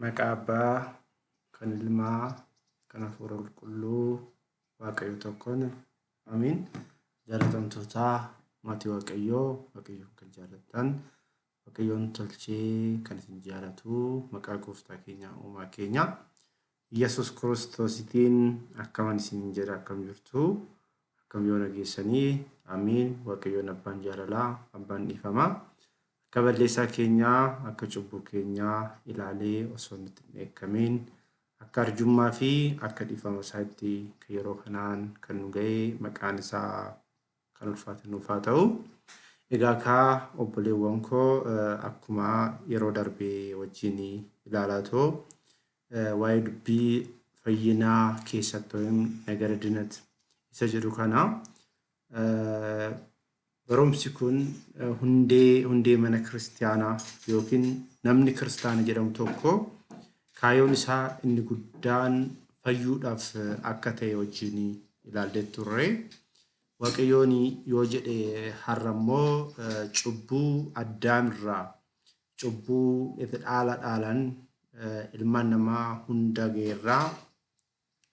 Maqaa Abbaa, kan Ilmaa, kan Hafuura Qulqulluu, Waaqayyo tokkoon. Amiin. Jaalatamtootaa maatii Waaqayyoo, Waaqayyoon kan jaalattan, Waaqayyoon tolchee kan isin jaalatu, maqaa gooftaa keenya uumaa keenya Yesus Kiristoositiin akkaman isiniin jedha akkam jirtu? Akkam yoo nageessanii? Amiin. Waaqayyoon abbaan jaalalaa, abbaan dhiifamaa. Akka balleessaa keenyaa, akka cubbuu keenyaa ilaalee osoo nutti hin dheekkamiin, akka arjummaa fi akka dhiifama isaatti kan yeroo kanaan kan nu ga'e maqaan isaa kan ulfaate nuuf haa ta'u. Egaa kaa obboleewwan koo akkuma yeroo darbe wajjin ilaalaa too waa'ee dubbii fayyinaa keessatti wayim nagara dinat isa jedhu kana barumsi kun hundee hundee mana kiristiyaanaa yookiin namni kiristaana jedhamu tokko kaayoon isaa inni guddaan fayyuudhaaf akka ta'e wajjin ilaallee turre. Waaqayyoon yoo jedhe har'a immoo cubbuu Addaam irraa cubbuu itti dhaala dhaalan ilmaan namaa hunda ga'e irraa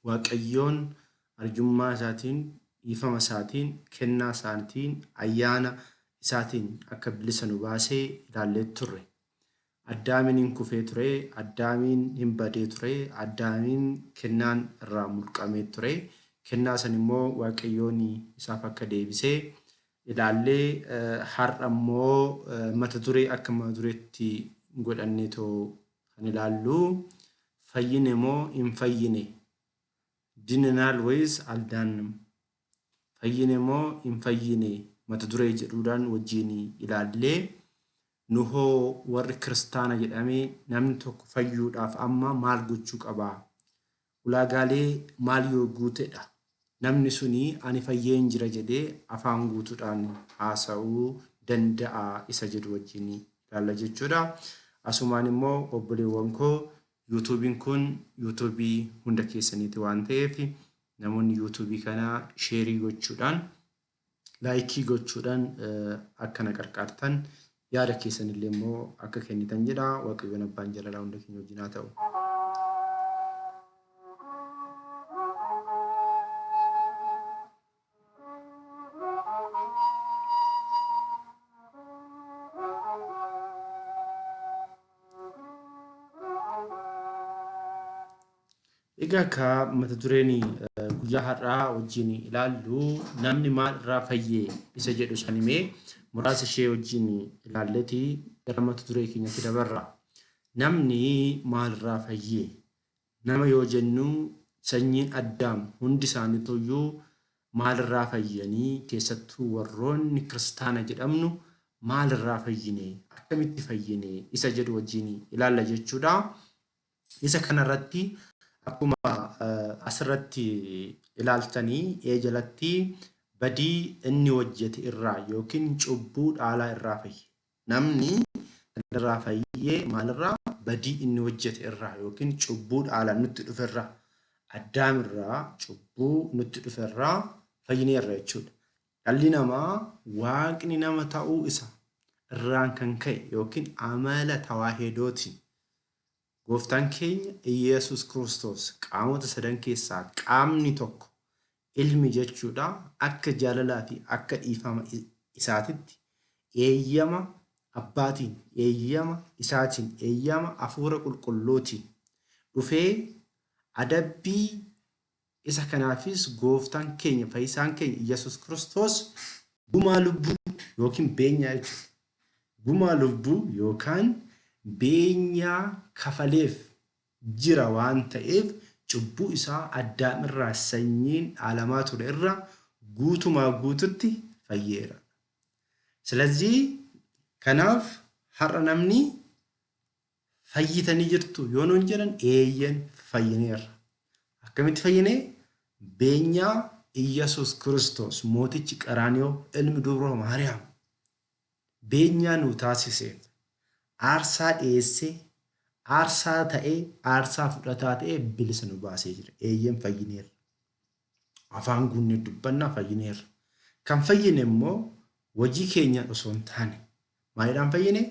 Waaqayyoon arjummaa isaatiin, dhiifama isaatiin, kennaa isaatiin, ayyaana isaatiin akka bilisa nu baase ilaallee turre. Addaamiin hin kufee ture, Addaamiin hin badee ture, Addaamiin kennaan irraa mulqamee ture. Kennaa san immoo Waaqayyoon isaaf akka deebise ilaallee har'a immoo mata duree akka mata dureetti godhanneetoo kan ilaallu fayyine moo hin fayyine? Dinenaal wayis aldaannam? Fayyine moo hin fayyine mata duree jedhuudhaan wajjin ilaallee nu hoo warri kiristaana jedhame namni tokko fayyuudhaaf amma maal gochuu qaba? Ulaagaalee maal yoo guutedha? Namni suni ani fayyeen jira jedhee afaan guutuudhaan haasa'uu danda'a isa jedhu wajjin ilaalla jechuudha. Asumaan immoo obboleewwan koo yuutuubiin kun yuutuubii hunda keessaniiti waan ta'eef namoonni yuutuubii kana sheerii gochuudhaan laayikii gochuudhaan akka na qarqaartan yaada keessan illee immoo akka kennitan jedha. Waaqayyoon abbaan jaalalaa hunda keenya wajjin haa ta'u. Egaa akka mata dureen guyyaa har'aa wajjin ilaallu namni maal irraa fayye isa jedhu san himee muraasa ishee wajjin ilaalleti gara mata duree keenyatti dabarra. Namni maal irraa fayye? Nama yoo jennu sanyiin Addaam hundi isaaniituyyuu maalirraa fayyanii keessattuu warroonni kiristaana jedhamnu maalirraa fayyine akkamitti fayyine isa jedhu wajjin ilaalla jechuudha. Isa kanarratti akkuma asirratti ilaaltanii ee jalatti badii inni hojjete irraa yookiin cubbuu dhaalaa irraa fayye. Namni kan irraa fayyee maalirraa badii inni hojjete irraa yookiin cubbuu dhaalaan nutti dhufe irraa Addaam irraa cubbuu nutti dhufe irraa fayyineerra jechuudha. Dhalli namaa Waaqni nama ta'uu isa irraan kan ka'e yookiin amala tawaahedootiin Gooftaan keenya Iyyasuus Kiristoos qaamota sadan keessaa qaamni tokko Ilmi jechuudha akka jaalalaa fi akka dhiifama isaatitti eeyyama Abbaatiin, eeyyama isaatiin, eeyyama Hafuura Qulqulluutiin dhufee adabbii isa kanaafis Gooftaan keenya Fayyisaan keenya Iyyasuus Kiristoos gumaa lubbuu yookiin beenyaa jechuudha. Gumaa lubbuu yookaan beenyaa kafaleef jira waan ta'eef cubbuu isaa Addaam irraa sanyiin dhaalamaa ture irraa guutumaa guututti fayyeera. Silazii kanaaf har'a namni fayyitanii jirtu yoo nuun jedhan eeyyen fayyineerra. Akkamitti fayyine? Beenyaa Iyyasuus Kiristoos mootichi Qaraaniyoo ilmi dubroo Maariyaam beenyaa nuu taasiseef aarsaa dhiyeessee, aarsaa ta'ee, aarsaa fudhataa ta'ee bilisa nu baasee jira. Eeyyeen fayyineerra. Afaan guunnee dubbannaa fayyineerra. Kan fayyine immoo hojii keenyaan osoo hin taane maaliidhaan fayyine?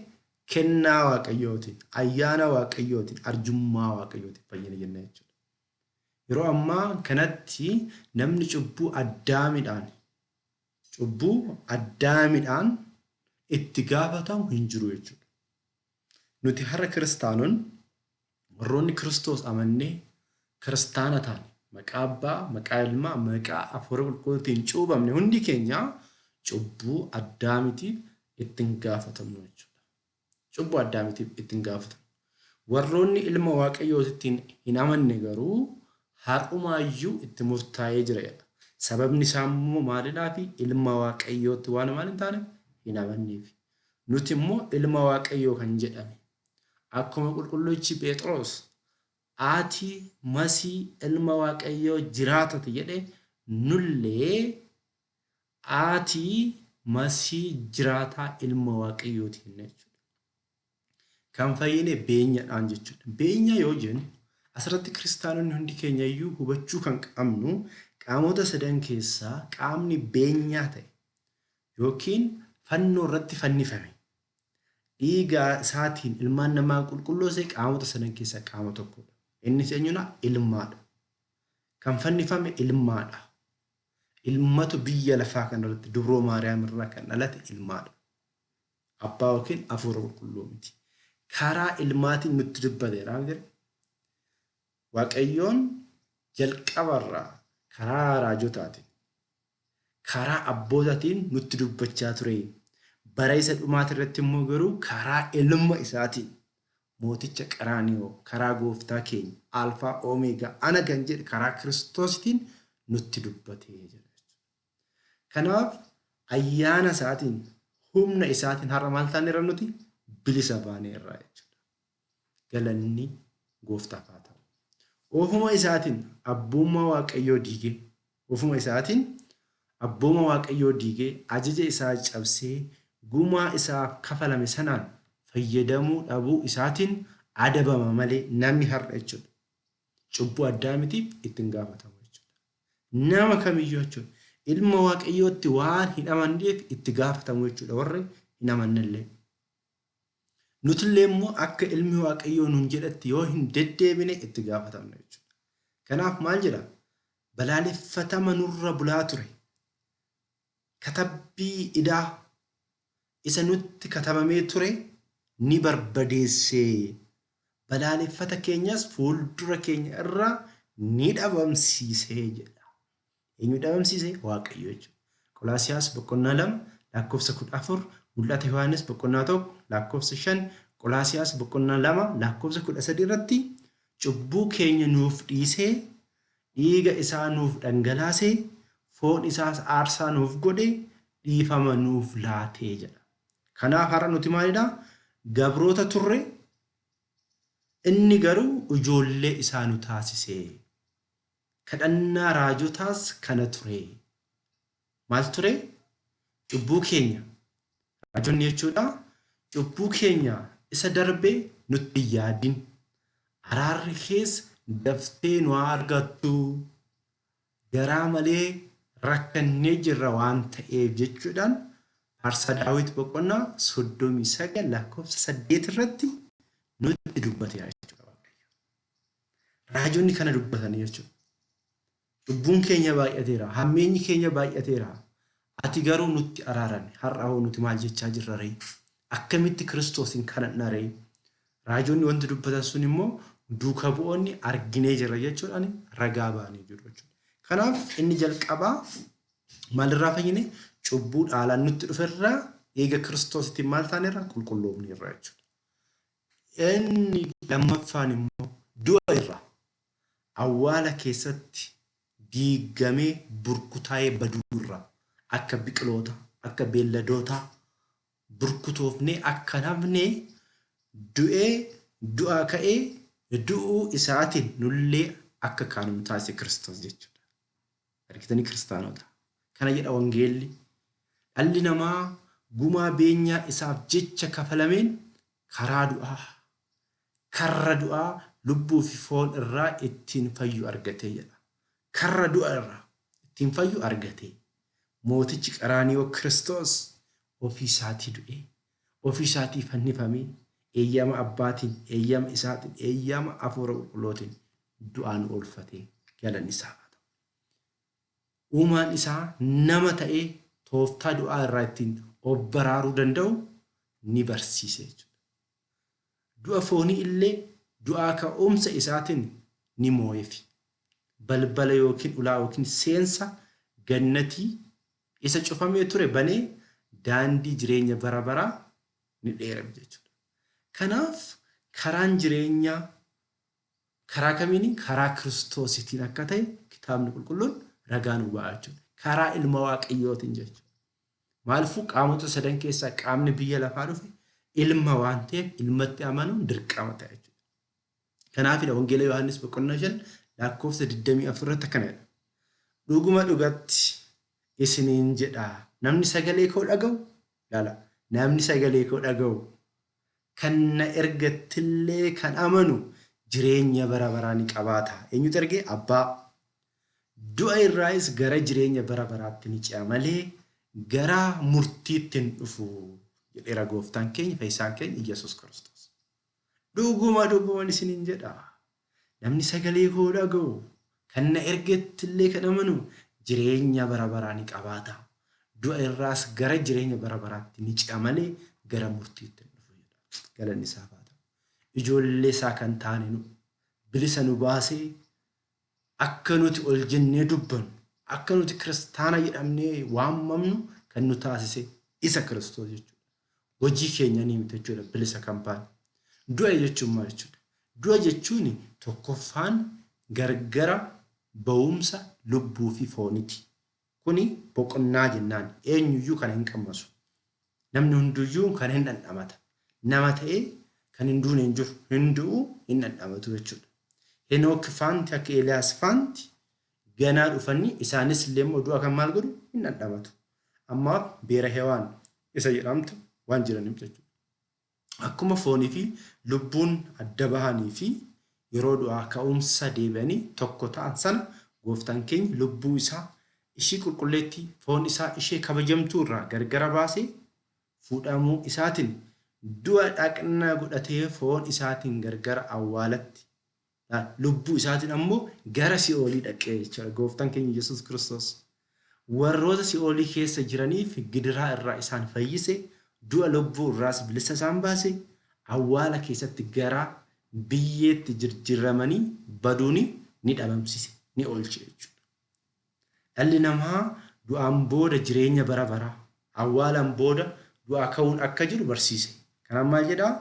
Kennaa Waaqayyootiin, ayyaana Waaqayyootiin, arjummaa Waaqayyootiin fayyina jenna jechuudha. Yeroo ammaa kanatti namni cubbuu addaamidhaan itti gaafatamu hin jiru jechuudha. Nuti har'a kiristaanonni, warroonni Kiristoos amannee kiristaana taane, maqaa Abbaa, maqaa Ilmaa, maqaa Hafuura Qulqulluutiin cuuphamne, hundi keenya cubbuu addaamitiif ittiin gaafatamnu jechuudha. Cubbuu addaamitiif ittiin gaafatamu. Warroonni ilma Waaqayyootitti hin amanne garuu har'umaayyuu itti murtaa'ee jira jedha. Sababni isaa immoo maalidhaafi? Ilma Waaqayyootti waan maal hin taaneef, hin amanneef. Nuti immoo ilma Waaqayyoo kan jedhame, akkuma qulqullichi Phexros "Ati Masii ilma Waaqayyoo jiraatate" jedhe, nullee "Ati Masii jiraataa ilma Waaqayyooti" jenna jechuudha. Kan fayyine beenyadhaan jechuudha. Beenyaa yoo jennu, asirratti kiristaanonni hundi keenya iyyuu hubachuu kan qabnu, qaamota sadan keessaa qaamni beenyaa ta'e yookiin fannoo irratti fannifame, dhiiga isaatiin ilmaan namaa qulqulloose, qaamota sadan keessaa qaama tokkodha. Innis eenyudha? Ilmaadha. Kan fannifame ilmaadha. Ilmatu biyya lafaa kanarratti Dubroo Maariyaam irraa kan dhalate ilmaadha. Abbaa yookiin Hafuura Qulqulluu miti. Karaa ilmaatiin nutti dubbateera. Waaqayyoon jalqabarraa karaa raajotaatiin, karaa abbootaatiin nutti dubbachaa ture. Bara isa dhumaati irratti immoo garuu karaa ilma isaatiin, mooticha Qaraaniyoo, karaa gooftaa keenya, Alfaa Oomeegaa ana kan jedhe, karaa Kiristoositiin nutti dubbatee jira. Kanaaf ayyaana isaatiin, humna isaatiin har'a maal taaneerra? Nuti bilisa baaneerra jechuudha. Galanni gooftaaf haa ta'u. Ofuma isaatiin abbummaa Waaqayyoo diigee, ofuma isaatiin abbooma Waaqayyoo diigee, ajaja isaa cabsee, gumaa isaaf kafalame sanaan fayyadamuu dhabuu isaatiin adabama malee namni har'a jechuudha. Cubbuu addaamitiif ittiin gaafatamu jechuudha. Nama kamiyyuu jechuudha. Ilma Waaqayyootti waan hin amanneef itti gaafatamu jechuudha warri hin amannellee. Nutillee immoo akka ilmi Waaqayyoo nuun jedhetti yoo hin deddeebine itti gaafatamna jechuudha. Kanaaf maal jedha? Balaaleffatama nurra bulaa ture. Katabbii idaa isa nutti katabamee ture ni barbadeessee. Balaaleffata keenyas fuuldura keenya irraa ni dhabamsiisee jedha. Eenyu dhabamsiise? Waaqayyo jechuudha. Qolaasiyaas boqonnaa 2 lakkoofsa 14, Mul'ata Yohaannis boqonnaa 1 lakkoofsa 5, Qolaasiyaas boqonnaa 2 lakkoofsa 13 irratti cubbuu keenya nuuf dhiisee, dhiiga isaa nuuf dhangalaasee, foon isaas aarsaa nuuf godhe, dhiifama nuuf laatee jedha. Kanaaf har'a nuti maalidhaa? Gabroota turre, inni garuu ijoollee isaa nu taasise. Kadhannaa raajotaas kana ture. Maal ture? Cubbuu keenya. Raajonni jechuudha. Cubbuu keenya isa darbe nutti hin yaadin. Araarri kees daftee nu haa argattu. Garaa malee rakkannee jirra waan ta'eef jechuudhaan Faarsaa Daawit boqonnaa 39 lakkoofsa 8 irratti nutti dubbateera jechuudha Waaqayyo. Raajonni kana dubbatanii jechuudha. Cubbuun keenya baay'ateera, hammeenyi keenya baay'ateera. Ati garuu nutti araarami. Har'a hoo nuti maal jechaa jirra ree? Akkamitti Kiristoosiin kadhanna ree? Raajonni wanti dubbatan sun immoo duuka bu'oonni arginee jirra jechuudhaan ragaa ba'anii jiru jechuudha. Kanaaf inni jalqabaa maalirraa fayyine? Cubbuu dhaalaan nutti dhuferraa eega Kiristoosittiin maal taanerra? Qulqulloofneerra jechuudha. Inni lammaffaan immoo du'a irraa, awwaala keessatti diigamee burkutaa'ee baduu irraa, akka biqiloota, akka beelladootaa burkutoofnee akka hafne, du'ee du'aa ka'ee, du'uu isaatiin nullee akka kaanu nu taasise Kiristoos jechuudha. Argitanii kiristaanota. Kana jedha wangeelli. Dhalli namaa gumaa beenyaa isaaf jecha kafalameen karaa du'aa, karra du'aa lubbuu fi foon irraa ittiin fayyu argatee jedha. Karra du'a irraa ittiin fayyu argatee. Mootichi Qaraaniyoo Kiristoos ofii isaatii du'ee, ofii isaatii fannifamee, Eeyyama Abbaatiin, eeyyama isaatiin, eeyyama Hafuura Qulqulluutiin du'aa nu oolfate. Galanni isaaf haa ta'u. Uumaan isaa nama ta'ee tooftaa du'aa irraa ittiin of baraaruu danda'u ni barsiise jechuudha. Du'a foonii illee du'aa ka'umsa isaatiin ni moo'eefi. Balbala yookiin ulaa yookiin seensa gannatii isa cufamee ture banee daandii jireenya bara baraa ni dheerame jechuudha. Kanaaf karaan jireenyaa karaa kamiini? Karaa Kiristoositiin akka ta'e kitaabni qulqulluun ragaa nu ba'a jechuudha. Karaa ilma Waaqayyootiin jechuudha. Maaliifuu qaamota sadan keessaa qaamni biyya lafaa dhufe ilma waan ta'eef ilmatti amanuun dirqama ta'a jechuudha. Kanaafidha Wangeela Yohaannis boqonnaa 5 lakkoofsa 24 irratti akkana jedha. Dhuguma dhugatti isiniin jedha namni sagalee koo dhaga'u laala namni sagalee koo dhaga'u kan na ergattillee kan amanu jireenya bara baraa ni qabaata. Eenyutu ergee? Abbaa. Du'a irraayis gara jireenya bara baraatti ni ce'a malee gara murtiitti hin dhufu jedheera gooftaan keenya fayyisaan keenya Iyyasuus Kiristoos. Dhuguma dhuguman isiniin jedha, namni sagalee koo dhaga'u, kan na ergetti illee kan amanu jireenya bara baraa ni qabaata. Du'a irraas gara jireenya bara baraatti ni ce'a malee gara murtiitti hin dhufu jedha. Galanni isaaf haa ta'u. Ijoollee isaa kan taane nu bilisa nu baasee akka nuti ol jennee dubbannu, akka nuti kiristaana jedhamnee waamamnu kan nu taasise isa Kiristoos jechuudha. Hojii keenya ni miti jechuudha bilisa kan baane. Du'a jechuun maal jechuudha? Du'a jechuun tokkoffaan gargara ba'umsa lubbuu fi fooniti. Kuni boqonnaa jennaan. Eenyuyyuu kana hin qammasu. Namni hunduyyuu kana hin dhandhamata. Nama ta'ee kan hin duune hin jiru. Hin du'u hin dhandhamatu jechuudha. Henook faanti akka Eeliyaas faanti ganaa dhufanii isaanis illee immoo du'a kan maal godhu hin dhandhamatu. Ammaaf beera hewaan isa jedhamtu waan jiraniif jechuudha. Akkuma foonii fi lubbuun adda bahanii fi yeroo du'aa ka'umsa deebi'anii tokko ta'an sana Gooftaan keenya lubbuu isaa ishii qulqulleettii foon isaa ishee kabajamtuu irraa gargara baasee fuudhamuu isaatiin du'a dhaqna godhatee foon isaatiin gargara awwaalatti lubbuu isaatiin ammoo gara si'oolii dhaqee jechuudha. Gooftaan keenya Yesuus Kiristoos warroota si'oolii keessa jiraniif gidiraa irraa isaan fayyise, du'a lubbuu irraas bilisa isaan baase, awwaala keessatti gara biyyeetti jirjiramanii baduuni ni dhabamsise, ni oolche jechuudha. Dhalli namaa du'aan booda jireenya bara baraa, awwaalaan booda du'aa ka'uun akka jiru barsiise. Kanaaf maal jedhaa?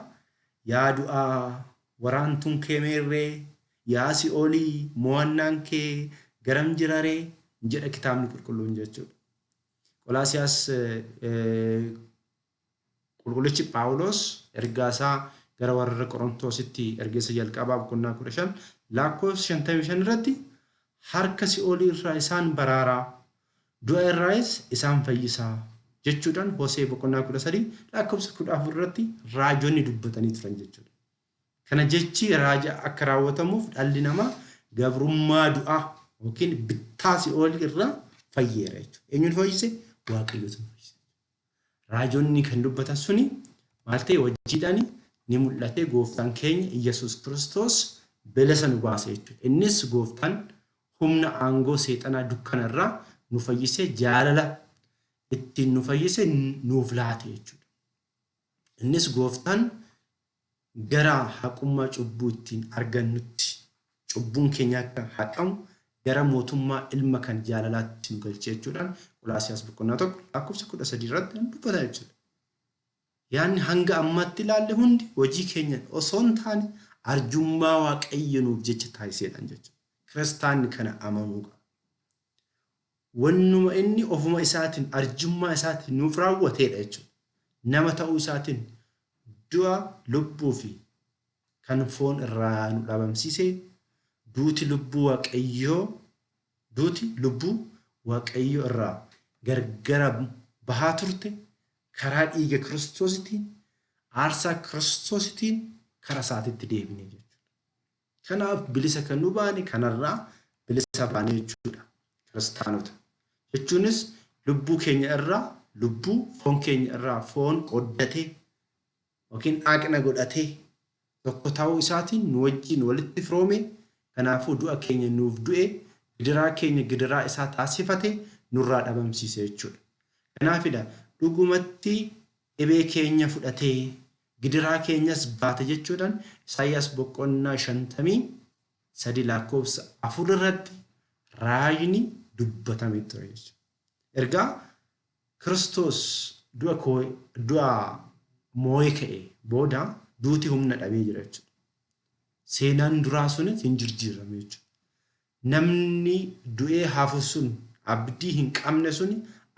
Yaa du'aa, waraantuun kee meerree? Yaa si'oolii, mo'annaan kee garam jira ree? jedha kitaabni qulqulluun jechuudha. Qolaasiyaas Qulqullichi Phaawulos ergaa isaa gara warra Qorontoositti erge isa jalqabaa boqonnaa 15 lakkoofsa 55 irratti harka si'oolii irraa isaan baraaraa, du'a irraayis isaan fayyisaa jechuudhaan Hosee boqonnaa 13 lakkoofsa 14 irratti raajonni dubbatanii turan jechuudha. Kana jechi raaja akka raawwatamuuf dhalli namaa gabrummaa du'aa yookiin bittaa si'oolii irraa fayyeera jechuudha. Eenyuun fayyise? Waaqayyotu fayyise. Raajonni kan dubbatan suni maal ta'e wajjiidhaan ni mul'ate gooftaan keenya Iyyasuus Kiristoos bilisa nu baase jechuudha. Innis gooftaan humna aangoo seexanaa dukkana irraa nu fayyise jaalala ittiin nu fayyise nuuf laate jechuudha. Innis gooftaan gara haqummaa cubbuu ittiin argannutti cubbuun keenya akka haqamu gara mootummaa ilma kan jaalalaatti nu galche jechuudhaan Qolaasiyaas boqonnaa 1 lakkoofsa 13 irratti dubbata jechuudha. Yaanni hanga ammaatti ilaalle hundi hojii keenyan osoo hin taane arjummaa Waaqayyo nuuf jecha taasiseedhaan jechuudha. Kiristaanni kana amanuu qaba. Wannuma inni ofuma isaatiin arjummaa isaatiin nuuf raawwateedha jechuudha. Nama ta'uu isaatiin du'a lubbuu fi kan foon irraa nu dhabamsiise duuti lubbuu Waaqayyoo duuti lubbuu Waaqayyoo irraa gargara bahaa turte karaa dhiiga Kiristoositiin aarsaa Kiristoositiin kara isaatitti deebine jechuudha. Kanaaf bilisa kan nu baane kanarraa bilisa baane jechuudha. Kiristaanota jechuunis lubbuu keenya irraa lubbuu foon keenya irraa foon qooddatee yookiin dhaqna godhatee tokko ta'uu isaatiin nu wajjin walitti firoome. Kanaafuu du'a keenya nuuf du'e, gidiraa keenya gidiraa isaa taasifate, nurraa dhabamsiise jechuudha. Kanaafidha dhugumatti dhibee keenya fudhatee gidiraa keenyas baate jechuudhaan Isaayyaas boqonnaa 53 lakkoofsa 4 irratti raajni dubbatamee ture jechuudha. Ergaa Kiristoos du'a moo'ee ka'e booda duuti humna dhabee jira jechuudha. Seenaan duraa sunis hin jijjiirame jechuudha. Namni du'ee hafu sun abdii hin qabne sun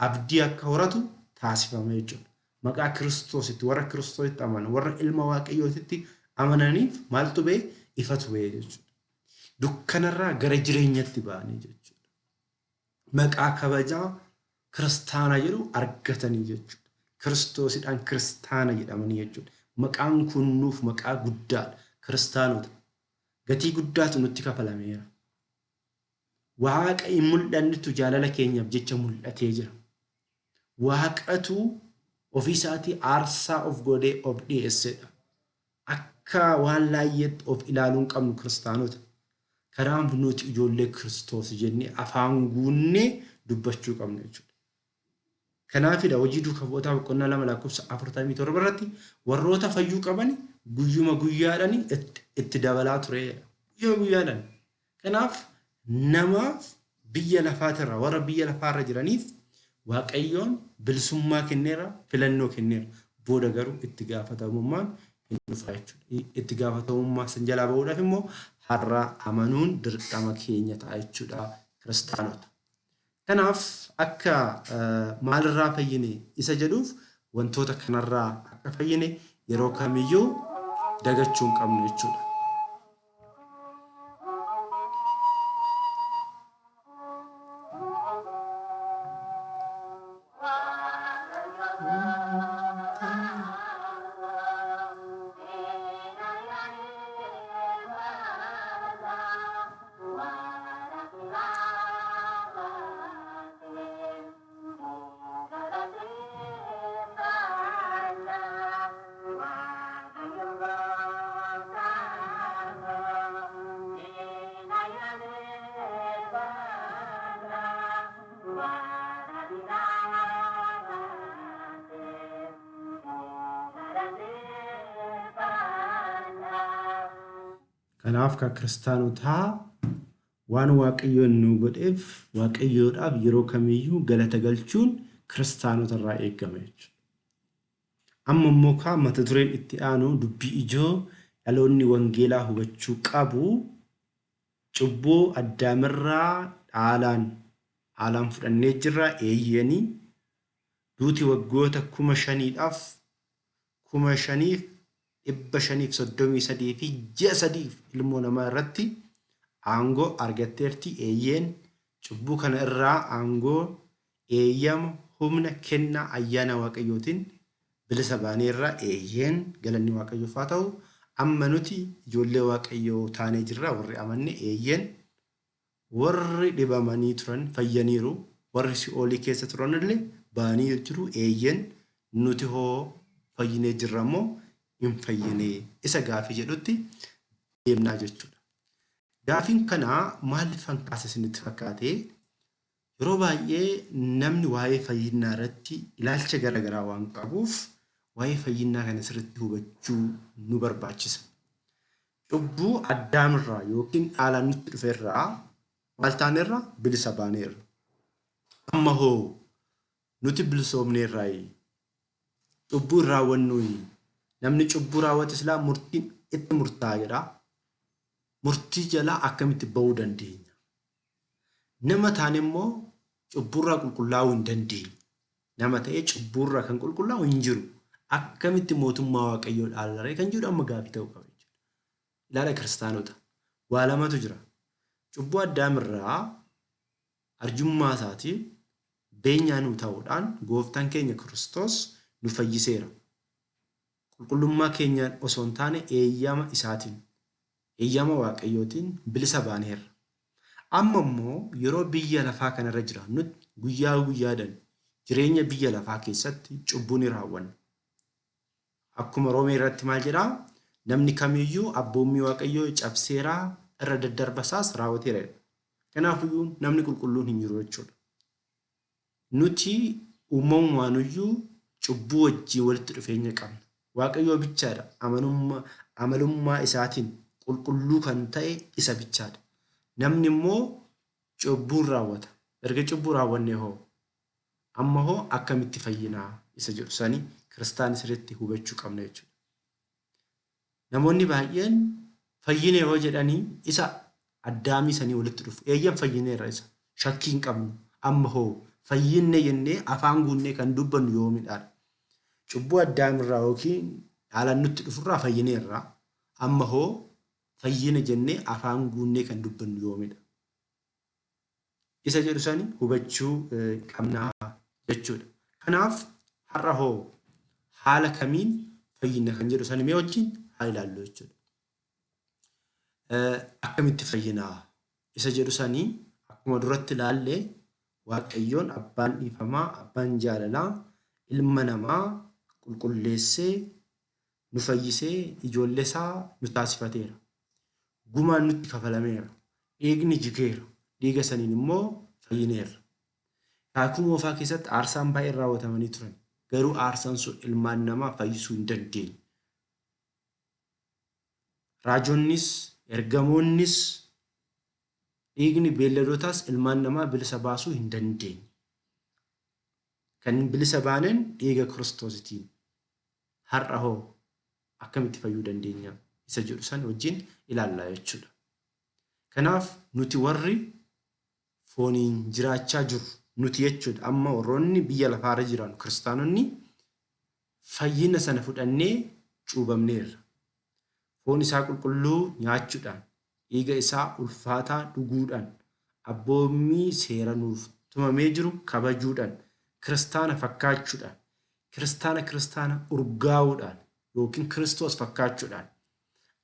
abdii akka horatu taasifame jechuudha. Maqaa Kiristoositti warra Kiristoositti amanan, warra ilma Waaqayyootitti amananiif maaltu ba'e? Ifatu ba'e jechuudha. Dukkanarraa gara jireenyatti ba'anii jechuudha. Maqaa kabajaa kiristaana jedhu argatanii jechuudha. Kiristoosidhaan kiristaana jedhamanii jechuudha. Maqaan kun nuuf maqaa guddaadha. Kiristaanota. Gatii guddaatu nutti kafalameera. Waaqa hin mul'annetu jaalala keenyaaf jecha mul'atee jira. Waaqatu ofii isaatii aarsaa of godhee of dhiyeessedha. Akka waan laayyeetti of ilaaluu hin qabnu kiristaanota. Kanaaf nuti ijoollee Kiristoos jennee afaan guunnee dubbachuu qabna jechuudha. Kanaafidha hojii duuka bu'ootaa boqonnaa 2 lakkoofsa 47 irratti warroota fayyuu qaban guyyuma guyyaadhaan itti dabalaa ture jedha. Guyyuma guyyaadhaan. Kanaaf namaaf biyya lafaatirra warra biyya lafaarra jiraniif Waaqayyoon bilisummaa kenneera, filannoo kenneera. Booda garuu itti gaafatamummaan hin dhufa jechuudha. Itti gaafatamummaa san jalaa bahuudhaaf immoo har'a amanuun dirqama keenya ta'a jechuudha kiristaanota. Kanaaf akka maalirraa fayyine isa jedhuuf wantoota kanarraa akka fayyine yeroo kamiyyuu dagachuu hin qabnu jechuudha. Kanaaf kan kiristaanotaa waan Waaqayyoon nu godheef Waaqayyoodhaaf yeroo kamiyyuu galata galchuun kiristaanota irraa eegama jechuudha. Amma immoo kaa mata dureen itti aanu dubbii ijoo dhaloonni wangeelaa hubachuu qabu cubbuu Addaamirraa dhaalaan dhaalaan fudhannee jirra eeyyeenii duuti waggoota 5,000dhaaf 5,533 fi ji'a 3f ilmoo namaa irratti aangoo argatteerti eeyyeen cubbuu kana irraa aangoo eeyyama humna kennaa ayyaana Waaqayyootiin bilisa baaneerra eeyyeen galanni Waaqayyoof haa ta'u amma nuti ijoollee Waaqayyoo taanee jirra warri amanne eeyyeen warri dhibamanii turan fayyaniiru warri si'oolii keessa turan illee ba'anii jiru eeyyeen nuti hoo fayyinee jirra moo hin fayyinee isa gaafii jedhutti deemnaa jechuudha. Gaafiin kanaa maaliifan kaase isinitti fakkaate? Yeroo baay'ee namni waa'ee fayyinnaa irratti ilaalcha gara garaa waan qabuuf waa'ee fayyinnaa kana sirriitti hubachuu nu barbaachisa. Cubbuu Addaamirraa yookiin dhaalaan nutti dhufe irraa maal taaneerra? Bilisa baaneerra. Amma hoo nuti bilisoomneerraayi? Cubbuu hin raawwannuuyi? Namni cubbuu raawwate silaa murtiin itti murtaa'a jedha. Murtii jalaa akkamitti ba'uu dandeenya? Nama taane immoo cubbuurraa qulqullaa'uu hin dandeenyu. Nama ta'ee cubbuurraa kan qulqullaa'u hin jiru. Akkamitti mootummaa Waaqayyoo dhaallaree kan jedhu amma gaaffii ta'uu qaba jechuudha. Ilaala kiristaanota. Waa lamatu jira. Cubbuu Addaamirraa arjummaa isaatiin beenyaa nuu ta'uudhaan gooftaan keenya Kiristoos nu fayyiseera. Qulqullummaa keenyaan osoo hin taane eeyyama isaatiin, eeyyama Waaqayyootiin bilisa baaneerra. Amma immoo yeroo biyya lafaa kanarra jiraannutti guyyaa guyyaadhaan jireenya biyya lafaa keessatti cubbuu ni raawwanna. Akkuma Roomee irratti maal jedhaa? Namni kamiyyuu abboommii Waaqayyoo cabseeraa, irra daddarba isaas raawwateera jedha. Kanaafiyyuu namni qulqulluun hin jiru jechuudha. Nuti uumamumaaniyyuu cubbuu wajjin walitti dhufeenya qabna. Waaqayyoo bichaadha amanummaa amalummaa isaatiin qulqulluu kan ta'e isa bichaadha. Namni immoo cubbuun raawwata. Erga cubbuu raawwannee hoo amma hoo akkamitti fayyinaa isa jedhu sani kiristaanni sirriitti hubachuu qabna jechuudha. Namoonni baay'een fayyine yoo jedhanii isa Addaamii sanii walitti dhufu. Eeyyan, fayyineerra, isa shakkii hin qabnu. Amma hoo fayyinne jennee afaan guunnee kan dubbannu yoomidha? Cubbuu Addaamirraa yookiin dhaalaan nutti dhufurraa fayyineerra. Amma hoo fayyine jennee afaan guunnee kan dubbannu yoomidha? Isa jedhu sani hubachuu qabna jechuudha. Kanaaf har'a hoo haala kamiin fayyina kan jedhu sani mee wajjin haa ilaallu jechuudha. Akkamitti fayyinaa isa jedhu sanii akkuma duratti ilaalle, Waaqayyoon abbaan dhiifamaa, abbaan jaalalaa, ilma namaa qulqulleessee nu fayyisee ijoollee isaa nu taasifateera. Gumaan nutti kafalameera. Dhiigni jigeera. Dhiiga saniin immoo fayyineerra. Kakuu Moofaa keessatti aarsaan baay'een raawwatamanii turan. Garuu aarsaan sun ilmaan namaa fayyisuu hin dandeenye. Raajonnis, ergamoonnis, dhiigni beelladootaas ilmaan namaa bilisa baasuu hin dandeenye. Kan bilisa baanen dhiiga Kiristoositiin. Har'a hoo akkamitti fayyuu dandeenya isa jedhu san wajjin ilaalla jechuudha. Kanaaf nuti warri fooniin jiraachaa jirru, nuti jechuudha, amma warroonni biyya lafaarra jiran kiristaanonni fayyina sana fudhannee cuubamneerra. Foon isaa qulqulluu nyaachuudhaan, dhiiga isaa ulfaataa dhuguudhaan, abboommii seera nuuf tumamee jiru kabajuudhaan, kiristaana fakkaachuudhaan, kiristaana kiristaana urgaa'uudhaan yookiin Kiristoos fakkaachuudhaan,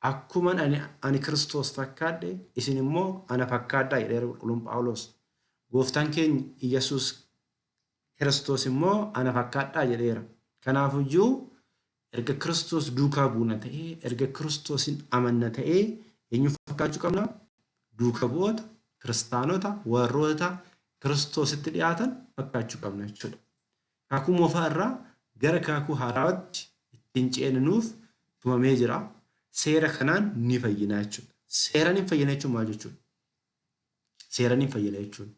akkuman ani Kiristoos fakkaadhe isin immoo ana fakkaadhaa jedheera qulqulluun Phaawulos. Gooftaan keenya Iyyasuus Kiristoos immoo ana fakkaadhaa jedheera. Kanaafuyyuu erga Kiristoos duukaa buuna ta'ee, erga Kiristoosin amanna ta'ee, eenyu fakkaachuu qabna? Duuka bu'oota, kiristaanota, warroota Kiristoositti dhiyaatan fakkaachuu qabna jechuudha. Kakuu Moofaa irraa gara Kakuu Haarawaatti ittiin ceene nuuf tumamee jira. Seera kanaan ni fayyina jechuudha. Seeraan hin fayyina jechuun maal jechuudha? Seeraan hin fayyina jechuun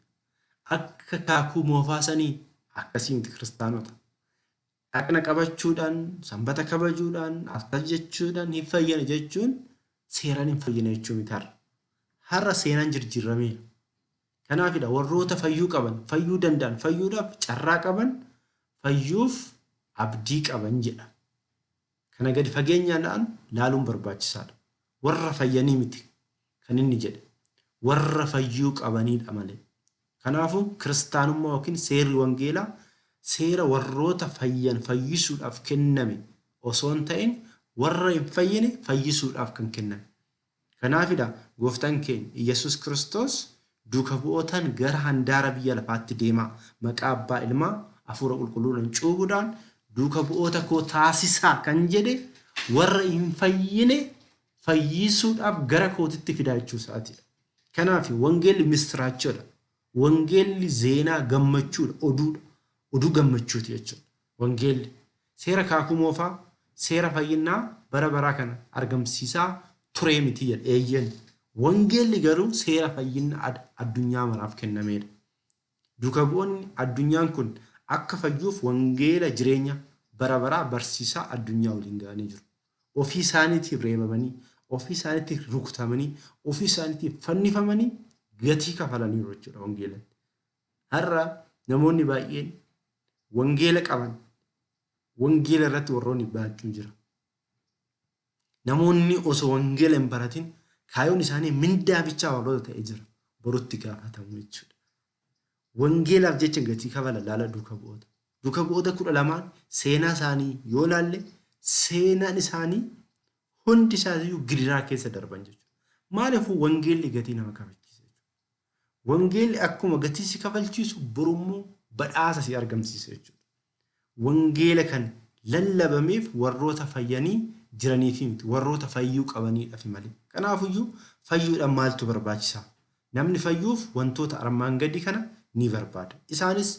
akka Kakuu Moofaa sanii akkasii miti kiristaanota. Dhaqna qabachuudhaan, sanbata kabajuudhaan, akkas jechuudhaan hin fayyina jechuun seeraan hin fayyina jechuu miti har'a. Har'a seenaan jijjiirameera. Kanaafidha warroota fayyuu qaban, fayyuu danda'an, fayyuudhaaf carraa qaban, fayyuuf abdii qaban jedha. Kana gadi fageenyaan laaluun barbaachisaadha. Warra fayyanii miti kan inni jedhe. Warra fayyuu qabaniidha malee. Kanaafuu kiristaanummaa yookiin seerri wangeelaa seera warroota fayyan fayyisuudhaaf kenname osoo hin ta'in, warra hin fayyine fayyisuudhaaf kan kenname. Kanaafidha gooftaan keenya Iyyasuus Kiristoos duuka bu'ootaan gara handaara biyya lafaatti deemaa, maqaa abbaa, ilmaa, hafuura qulqulluudhaan cuubuudhaan duuka bu'oota koo taasisaa kan jedhe, warra hin fayyine fayyisuudhaaf gara kootitti fidaa jechuu isaatiidha. Kanaaf wangeelli mistiraachoodha. Wangeelli zeenaa gammachuudha, oduudha. Oduu gammachuuti jechuudha. Wangeelli seera Kakuu Moofaa seera fayyinaa bara baraa kana argamsiisaa turee miti jedha. Eeyyeen. Wangeelli garuu seera fayyinna addunyaa maraaf kennameedha. Duuka bu'oonni addunyaan kun akka fayyuuf wangeela jireenya bara baraa barsiisaa addunyaa waliin ga'anii jiru. Ofii isaaniitiif reebamanii, ofii isaaniitiif rukutamanii, ofii isaaniitiif fannifamanii gatii kafalaniiru jechuudha wangeelatti. Har'a namoonni baay'een wangeela qaban, wangeela irratti warroonni baachuu jira. Namoonni osoo wangeela hin baratin kaayyoon isaanii mindaa bichaa warroota ta'e jira. Borutti gaafatamu jechuudha. Wangeelaaf jecha gatii kafala, laala duuka bu'oota. Duuka bu'oota 12n seenaa isaanii yoo laalle, seenaan isaanii hundi isaaniiyyuu gidiraa keessa darban jechuudha. Maaliifuu wangeelli gatii nama kafachiisa jechuudha. Wangeelli akkuma gatii si kafalchiisu, borummoo badhaasa si argamsiisa jechuudha. Wangeela kan lallabameef warroota fayyanii jiraniif miti, warroota fayyuu qabaniidhaaf malee. Kanaafuyyuu fayyuudhaan maaltu barbaachisa? Namni fayyuuf wantoota armaan gadii kana ni barbaada. Isaanis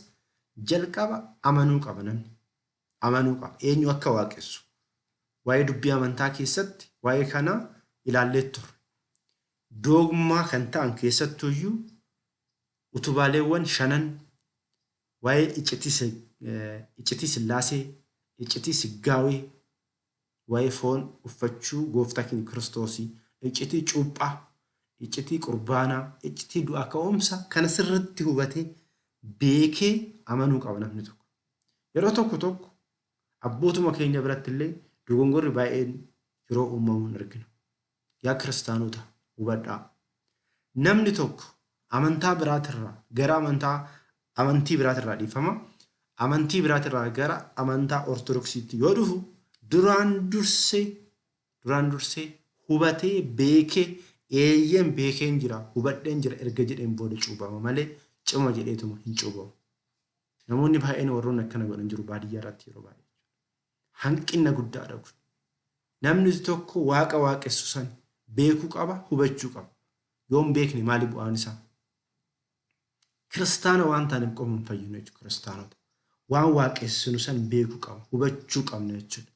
jalqaba amanuu qaba namni. Amanuu qaba. Eenyu akka waaqessu. Waa'ee dubbii amantaa keessatti waa'ee kana ilaallee turre. Doogmaa kan ta'an keessattuyyuu utubaaleewwan shanan waa'ee iccitii Sillaasee, iccitii Siggaawee, waa'ee foon uffachuu gooftaa keenya Kiristoosii, iccitii cuuphaa, iccitii qurbaanaa, iccitii du'aa ka'umsa kana sirriitti hubatee beekee amanuu qaba namni tokko. Yeroo tokko tokko abbootuma keenya biratti illee dogongorri baay'een yeroo uumamu hin argina. Yaa kiristaanota hubadhaa. Namni tokko amantaa biraatirraa gara amantaa amantii biraatirraa dhiifama. Amantii biraatirraa gara amantaa Ortodoksiitti yoo dhufu duraan dursee duraan dursee hubatee beekee eeyyeen beekeen jira hubadheen jira erga jedheen booda cuuphama malee cima jedheetuma hin cuuphamu. Namoonni baay'een warroonni akkana godhan jiru baadiyyaa irratti yeroo baay'ee. Hanqina guddaadha kun. Namni tokko waaqa waaqessu san beekuu qaba, hubachuu qaba. Yoo hin beekne maali bu'aan isaa? Kiristaana waan taaneef qofa hin fayyinu jechuudha kiristaanota. Waan waaqessinu san beekuu qaba, hubachuu qabna jechuudha.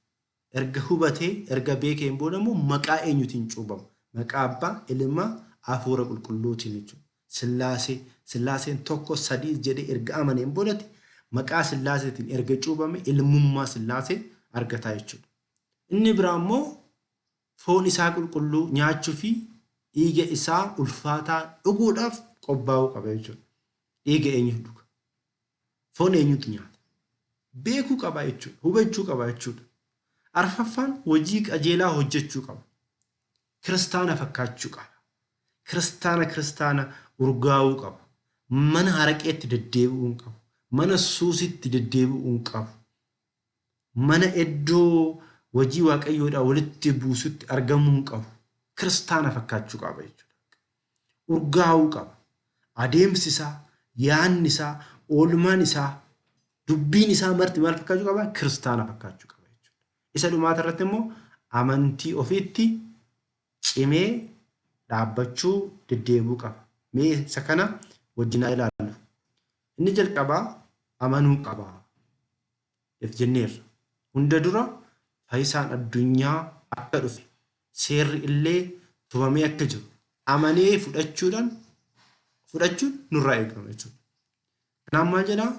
Erga hubatee, erga beekeen booda immoo maqaa eenyutiin cuuphama? Maqaa Abbaa, Ilma, Hafuura Qulqulluutiin jechuudha. Sillaasee, Sillaaseen tokko sadii jedhee erga amaneen boodatti maqaa Sillaaseetiin erga cuuphame ilmummaa Sillaasee argataa jechuudha. Inni biraa immoo foon isaa qulqulluu nyaachuu fi dhiiga isaa ulfaataa dhuguudhaaf qophaa'uu qaba jechuudha. Dhiiga eenyutu dhuga? Foon eenyutu nyaata? Beekuu qaba jechuudha. Hubachuu qaba jechuudha. Arfaffaan hojii qajeelaa hojjechuu qaba. Kiristaana fakkaachuu qaba. Kiristaana kiristaana urgaa'uu qaba. Mana haraqeetti deddeebi'uu hin qabu. Mana suusitti deddeebi'uu hin qabu. Mana iddoo hojii waaqayyoodhaa walitti buusutti argamuu hin qabu. Kiristaana fakkaachuu qaba jechuudha. Urgaa'uu qaba. Adeemsi isaa, yaanni isaa, oolmaan isaa, dubbiin isaa marti maal fakkaachuu qaba? Kiristaana fakkaachuu qaba jechuudha. Isa dhumaata irratti immoo amantii ofiitti cimee dhaabbachuu deddeebi'uu qaba. Mee isa kana wajjin haa ilaallu. Inni jalqabaa amanuu qaba. If jenneerra. Hunda dura fayyisaan addunyaa akka dhufe seerri illee tumamee akka jiru amanee fudhachuudhaan fudhachuun nurraa eegama jechuudha. Kanaaf maal jedhaa?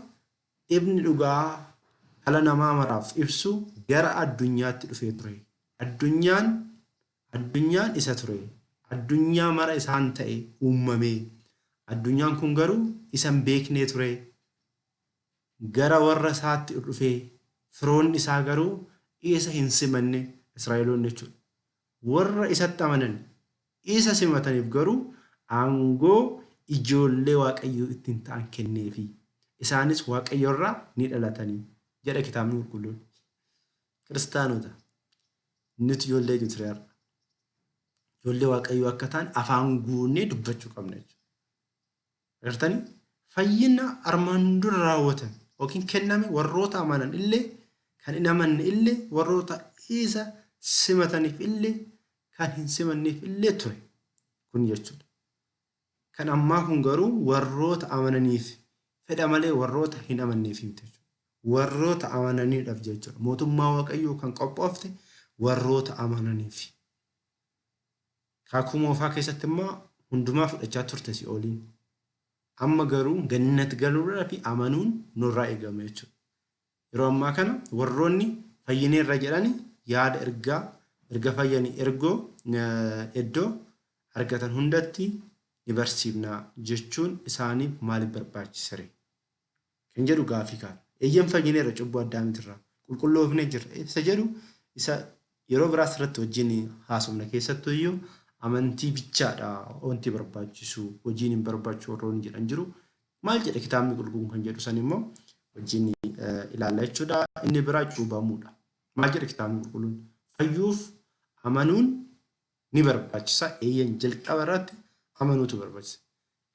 Ifni dhugaa dhala namaa maraaf ibsu gara addunyaatti dhufee ture. Addunyaan addunyaan isa ture. Addunyaa mara isaan ta'e uumamee. Addunyaan kun garuu isa hin beeknee ture. Gara warra isaatti dhufee firoonni isaa garuu isa hin simanne Israa'eloonni jechuudha. Warra isatti amanan isa simataniif garuu aangoo ijoollee Waaqayyoo ittiin ta'an kenneefi. Isaanis Waaqayyo irraa ni dhalatanii jedha kitaabni qulqulluun. Kiristaanota nuti ijoollee eenyu ture har'a? Ijoollee Waaqayyoo akka ta'an afaan guunnee dubbachuu qabna jechuudha. Agartanii? Fayyina armaan dura raawwatame yookiin kenname warroota amanan illee kan hin amanne illee warroota isa simataniif illee kan hin simanneef illee ture kun jechuudha. Kan ammaa kun garuu warroota amananiif fedha malee warroota hin amanneef miti jechuudha. Warroota amananiidhaaf jechuudha. Mootummaa Waaqayyoo kan qophoofte warroota amananiif. Kakuu moofaa keessatti immoo hundumaa fudhachaa turte si'ooliin. Amma garuu gannat galuudhaa fi amanuun nurraa eegama jechuudha. Yeroo ammaa kana warroonni fayyineerra jedhani yaada ergaa erga fayyanii ergoo iddoo argatan hundatti ni barsiifna jechuun isaaniif maaliif barbaachisare? Kan jedhu gaafii kaasa. Eeyyan fayyineerra cubbuu addaamitirraa qulqulloofnee jirra. Isa jedhu isa yeroo biraas irratti wajjin haasofna keessattuu iyyuu amantii bichaadha wanti barbaachisu hojiin hin barbaachisu warroonni jedhan jiru. Maal jedha kitaabni qulqulluun kan jedhu san immoo wajjin ilaalla jechuudha. Inni biraa cuubamuudha. Maal jedha kitaabni qulqulluun? Fayyuuf amanuun ni barbaachisa. Eeyyan jalqaba irratti amanuutu barbaachisa.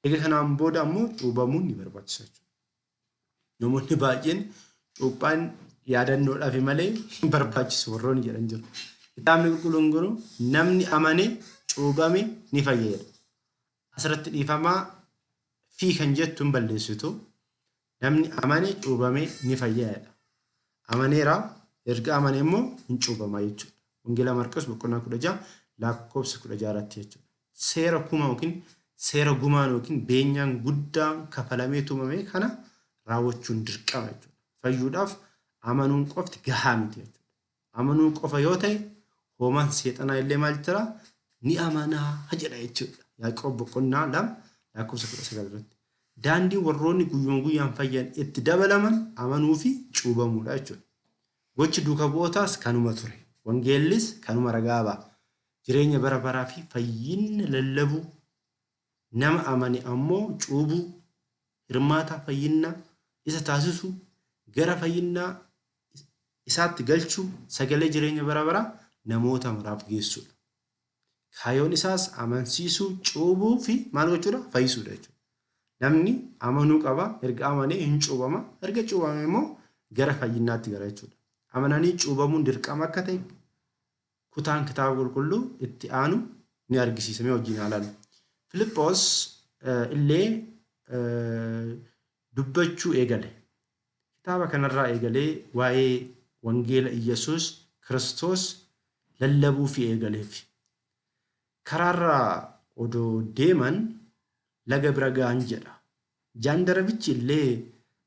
Egaa kanaan booda ammoo cuubamuun ni barbaachisa jechuudha. Namoonni baay'een cuuphaan Yaadannoodhaaf malee hin barbaachisu warroonni jedhan jiru. Kitaabni qulqulluun garuu namni amane cuuphame ni fayya jedha. Asirratti dhiifamaa fi kan jettu hin balleessitu. Namni amane cuuphame ni fayya jedha. Amaneera, erga amane immoo hin cuuphama jechuudha. Wangeela Maarqos boqonnaa 16 lakkoofsa 16 irratti jechuudha. Seera kuma yookiin seera gumaan yookiin beenyaan guddaan kafalamee tumame kana raawwachuun dirqama jechuudha. Fayyuudhaaf amanuun qofti gahaa miti jechuudha. Amanuu qofa yoo ta'e hoomaan seexanaa illee maal jira ni amanaa jedha jechuudha. Yaaqoob boqonnaa 2 lakkoofsa 19 irratti. Daandiin warroonni guyyuma guyyaan fayyan itti dabalaman amanuu fi cuubamuudha jechuudha. Gochi duuka bu'ootaas kanuma ture. Wangeellis kanuma ragaa ba'a. Jireenya bara baraa fi fayyinna lallabuu, nama amane ammoo cuubuu, hirmaataa fayyinnaa isa taasisuu, gara fayyinnaa isaatti galchuu, sagalee jireenya bara baraa namoota maraaf geessuudha. Kaayyoon isaas amansiisuu, cuubuu fi maal gochuudha? Fayyisuudha jechuudha. Namni amanuu qaba, erga amanee hin cuubama, erga cuubame immoo gara fayyinnaatti gara jechuudha. Amananii cuubamuun dirqama akka ta'e kutaan kitaaba qulqulluu itti aanu ni argisiisa. Mee wajjin haa ilaallu. Filiphos illee dubbachuu eegale. Kitaaba kanarraa eegalee waa'ee wangeela Iyyasuus Kiristoos lallabuufii eegaleef. Karaarra odoo deeman laga bira ga'an jedha. Jaandarabichi illee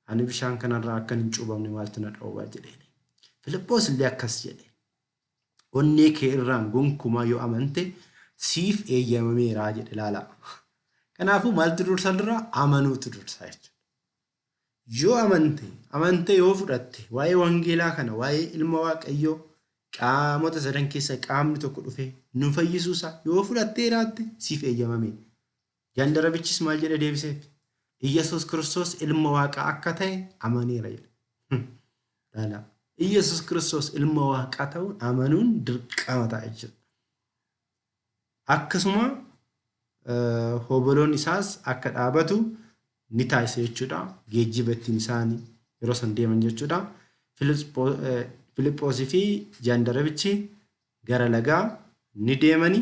ani bishaan kanarraa akkan hin cuubamne maaltu na dhoowwa jedheen. Filiphos illee akkas jedhe. Onnee kee irraan gonkumaa yoo amante siif eeyyamameera jedhe ilaalaa. Kanaafuu maaltu dursa dura? Amanuutu dursa jechuudha. Yoo amante, amantee yoo fudhatte waa'ee wangeelaa kana, waa'ee ilma Waaqayyoo qaamota sadan keessa qaamni tokko dhufee nu fayyisuu isaa yoo fudhattee jiraatte siif eeyyamame. Jaandarabichis maal jedhee deebiseef? Iyyasuus Kiristoos ilma Waaqaa akka ta'e amaneera jedhe. Laala. Iyyasuus Kiristoos ilma Waaqaa ta'uun amanuun dirqama ta'a jechuudha. Akkasuma hoboloon isaas akka dhaabatu ni taasise jechuudha. Geejjiba ittiin isaan yeroo san deeman jechuudha. Filiphosii fi jaandarabichi gara lagaa ni deemani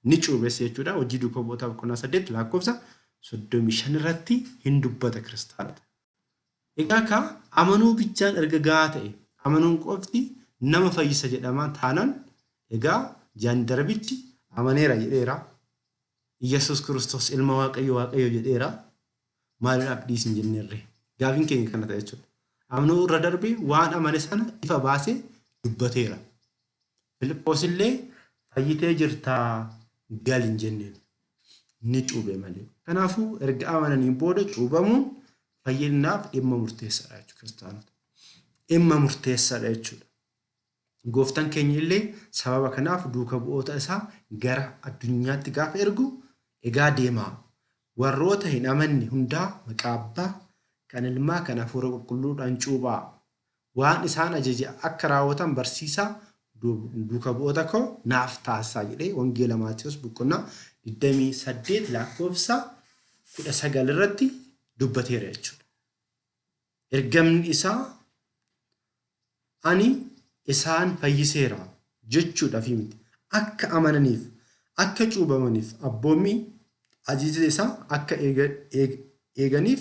ni cuubes jechuudha. Hojii duuka bu'ootaa boqonnaa 8 lakkoofsa 35 irratti hin dubbata kiristaanota. Egaa ka amanuu bichaan erga gahaa ta'e amanuun qofti nama fayyisa jedhama taanaan egaa jaandarabichi amaneera jedheera. Iyyasuus Kiristoos ilma Waaqayyo Waaqayyo jedheera. Maaliidhaaf dhiisi hin jenneerre? Gaafiin keenya kana ta'a jechuudha. Amanuu irra darbee waan amane sana ifa baasee dubbateera. Filiphos illee fayyitee jirtaa gali hin jenneen. Ni cuube malee. Kanaafuu erga amananiin booda cuubamuun fayyinaaf dhimma murteessaadha jechuudha kiristaanota. Dhimma murteessaadha jechuudha. Gooftaan keenya illee sababa kanaaf duuka bu'oota isaa gara addunyaatti gaafa ergu egaa deemaa warroota hin amanne hundaa maqaa abbaa kan ilmaa kan hafuura qulqulluudhaan cuuphaa waan isaan ajaje akka raawwatan barsiisaa duuka bu'oota koo naaf taasisaa jedhee wangeela Maatiyos boqonnaa 28 lakkoofsa 19 irratti dubbateera jechuudha. Ergamni isaa ani isaan fayyiseera jechuudhaaf miti. Akka amananiif, akka cuubamaniif, abboommii ajaja isaa akka eeganiif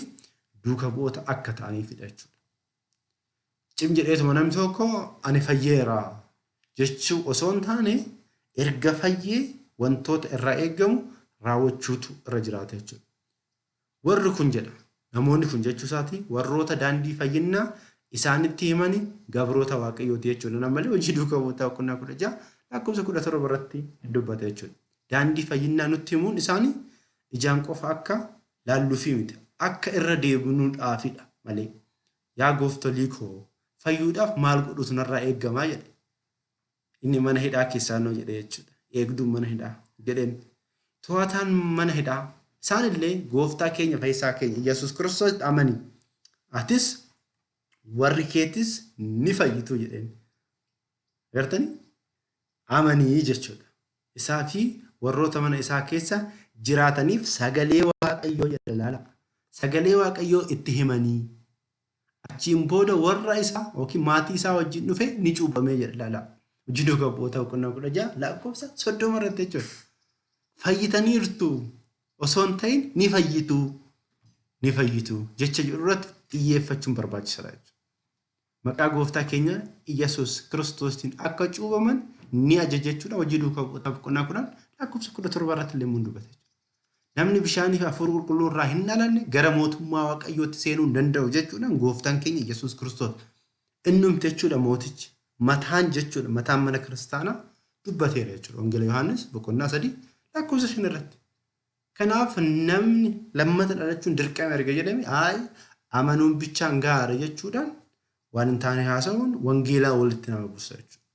duuka bu'oota akka ta'aniifidha jechuudha. Cim jedheetuma namni tokko ani fayyeera jechuu osoo hin taane erga fayyee wantoota irraa eegamu raawwachuutu irra jiraata jechuudha. Warri kun jedha. Namoonni kun jechuu isaati warroota daandii fayyinnaa isaanitti himani gabroota Waaqayyooti jechuudha. Nama malee hojii duuka bu'ootaa boqonnaa 16 lakkoofsa 17 irratti dubbata jechuudha. Daandii fayyinnaa nutti himuun isaanii ijaan qofa akka laalluufii miti. Akka irra deebinuudhaafidha malee. Yaa gooftolii koo fayyuudhaaf maal godhuutu narraa eegamaa jedhe. Inni mana hidhaa keessaa noo jedhe jechuudha. Eegduun mana hidhaa jedheen. To'ataan mana hidhaa isaan illee gooftaa keenya fayyisaa keenya Yesuus Kiristoositti amani. Atis warri keetis ni fayyitu jedheen. Agartanii? Amanii jechuudha. Isaa fi warroota mana isaa keessa jiraataniif sagalee Waaqayyoo jedha ilaala. Sagalee Waaqayyoo itti himanii. Achiin booda warra isaa yookiin maatii isaa wajjin dhufe ni cuuphamee jedha ilaalaa. Hojii duukaa bu'ootaa boqonnaa 16 lakkoofsa 30 irratti jechuudha. Fayyitaniirtu osoo hin ta'in ni fayyitu ni fayyitu jecha jedhu irratti xiyyeeffachuun barbaachisaadha jechuudha. Maqaa gooftaa keenya Iyyasuus Kiristoostiin akka cuuphaman ni ajaja jechuudha. Hojii duukaa bu'ootaa boqonnaa 10 lakkoofsa 17 irratti illee mun dubbata jechuudha. Namni bishaanii fi hafuura qulqulluu irraa hin dhalanne gara mootummaa Waaqayyootti seenuu hin danda'u jechuudhaan gooftaan keenya Iyyasuus Kiristoos innumti jechuudha mootichi mataan jechuudha mataan mana kiristaanaa dubbateera jechuudha. Wangeela Yohaannis boqonnaa 3 lakkoofsa 5 irratti. Kanaaf namni lammata dhalachuun dirqama erga jedhame ayi amanuun bichaan gahaadha jechuudhaan waan hin taane haasa'uun wangeelaa walitti nama buusa jechuudha.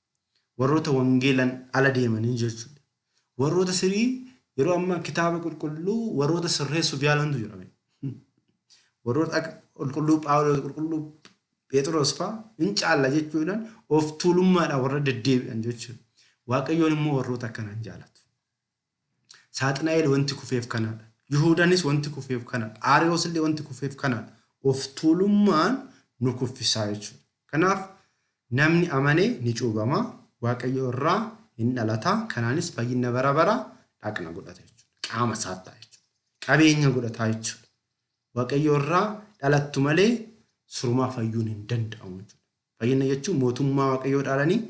Warroota wangeelan ala deemanii jechuudha. Warroota sirii yeroo ammaa kitaaba qulqulluu warroota sirreessuuf yaalantu jira. Warroota akka qulqulluu Phaawulos, qulqulluu Phexros fa'aa hin caalla jechuudhaan of tuulummaadhaan warra deddeebi'an jechuudha. Waaqayyoon immoo warroota akkanaa hin jaalatu. Saaxinaa'el wanti kufeef kanaadha. Yihuudaanis wanti kufeef kanaadha. Aariyoos illee wanti kufeef kanaadha. Of tuulummaan nu kuffisaa jechuudha. Kanaaf namni amane ni cuubama, Waaqayyo irraa hin dhalata, kanaanis fayyinna bara baraa dhaqna godhata jechuudha. Qaama isaa ta'a jechuudha. Qabeenya godhataa jechuudha. Waaqayyo irraa dhalattu malee surumaa fayyuun hin danda'amu jechuudha. Fayyina jechuun mootummaa Waaqayyoo dhaalanii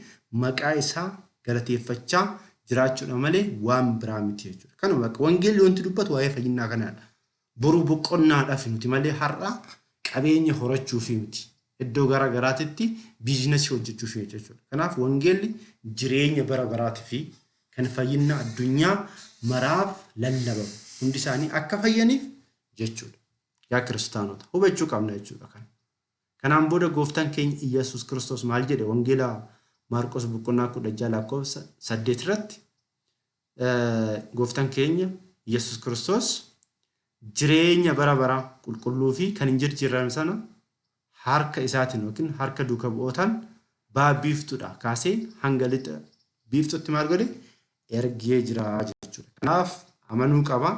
maqaa isaa galateeffachaa jiraachuudha malee waan biraa miti jechuudha. Kanuma bakka wangeelli wanti dubbatu waa'ee fayyinnaa kanaadha. Boru boqonnaadhaaf nuti malee har'a qabeenya horachuufi miti. Iddoo gara garaatitti biizinasii hojjechuufi jechuudha. Kanaaf wangeelli jireenya bara baraatii fi kan fayyinna addunyaa maraaf lallabamu. Hundi isaanii akka fayyaniif jechuudha. Yaa kiristaanota hubachuu qabna jechuudha kana. Kanaan booda gooftaan keenya Iyyasuus Kiristoos maal jedhe wangeela Maarqos boqonnaa 16 lakkoofsa 8 irratti gooftaan keenya Iyyasuus Kiristoos jireenya bara baraa qulqulluu fi kan hin jirjiiramne sana harka isaatiin yookiin harka duuka bu'ootaan ba'a biiftuudha kaasee hanga lixa biiftuutti maal godhe ergee jira jechuudha. Kanaaf amanuu qaba.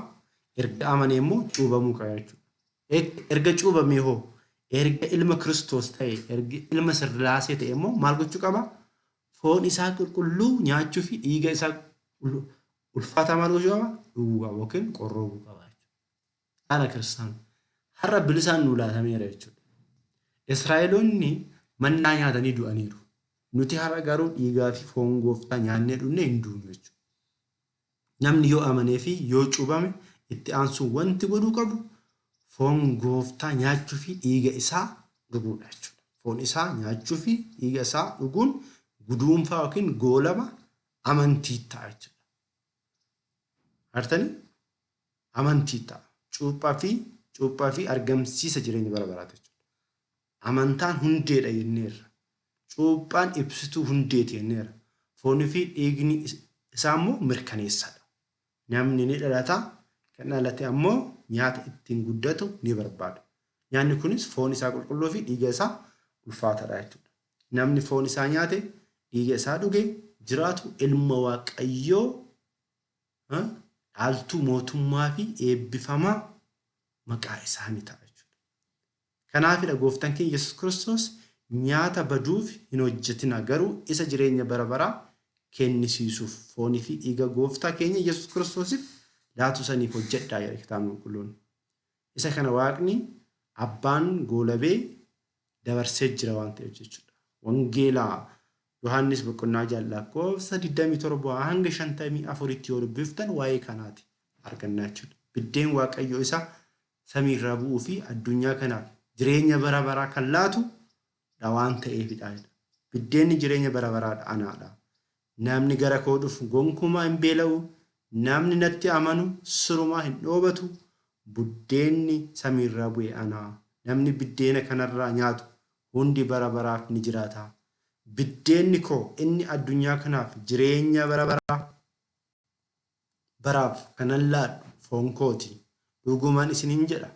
Erga amanee immoo cuubamuu qaba jechuudha. Erga cuubamee hoo erga ilma Kiristoos ta'e erga ilma Sillaasee ta'e immoo maal gochuu qaba? Foon isaa qulqulluu nyaachuu fi dhiiga isaa ulfaataa maal gochuu qaba? Dhuguu qaba yookiin qorroobuu qaba jechuudha. Haala kiristaanaa. Har'a bilisaan nuu laatameera jechuudha. Israa'eloonni mannaa nyaatanii du'aniiru. Nuti har'a garuu dhiigaa fi foon gooftaa nyaannee dhugnee hin duunu jechuudha. Namni yoo amanee fi yoo cuuphame itti aansuun wanti godhuu qabu foon gooftaa nyaachuu fi dhiiga isaa dhuguudha jechuudha. Foon isaa nyaachuu fi dhiiga isaa dhuguun guduunfaa yookiin goolaba amantii ta'a jechuudha. Artanii? Amantii ta'a. Cuuphaa fi argamsiisa jireenya bara baraati jechuudha. Amantaan hundeedha jenneerra. Cuuphaan ibsituu hundeeti jenneerra. Foonii fi dhiigni isaa immoo mirkaneessadha. Namni ni dhalata, kan dhalate ammoo nyaata ittiin guddatu ni barbaada. Nyaanni kunis foon isaa qulqulluu fi dhiiga isaa ulfaataadha jechuudha. Namni foon isaa nyaate, dhiiga isaa dhuge jiraatu ilma Waaqayyoo dhaaltuu mootummaa fi eebbifamaa maqaa isaa ni ta'a jechuudha. Kanaafidha gooftaan keenya Yesuus Kiristoos nyaata baduuf hin hojjetina garuu isa jireenya bara baraa kennisiisuuf foonii fi dhiiga gooftaa keenya Yesuus Kiristoosiif laatu saniif hojjedhaa jedha kitaabni qulqulluun. Isa kana Waaqni abbaan goolabee dabarsee jira waan ta'eef jechuudha. Wangeela Yohaannis boqonnaa 6 lakkoofsa 27 hanga 54tti yoo dubbiftan waa'ee kanaati argannaa jechuudha. Biddeen Waaqayyoo isa samiirraa bu'uu fi addunyaa kanaaf jireenya bara baraa kan laatu dha waan ta'eefidha jedha. Biddeenni jireenya bara baraadha anaadha. Namni gara koo dhufu gonkumaa hin beela'u, namni natti amanu sirumaa hin dhoobatu. Buddeenni samiirraa bu'e ana. Namni biddeena kanarraa nyaatu hundi bara baraaf ni jiraata. Biddeenni koo inni addunyaa kanaaf jireenya bara baraa baraaf kanan laadhu foon kooti. Dhuguman isiniin jedha,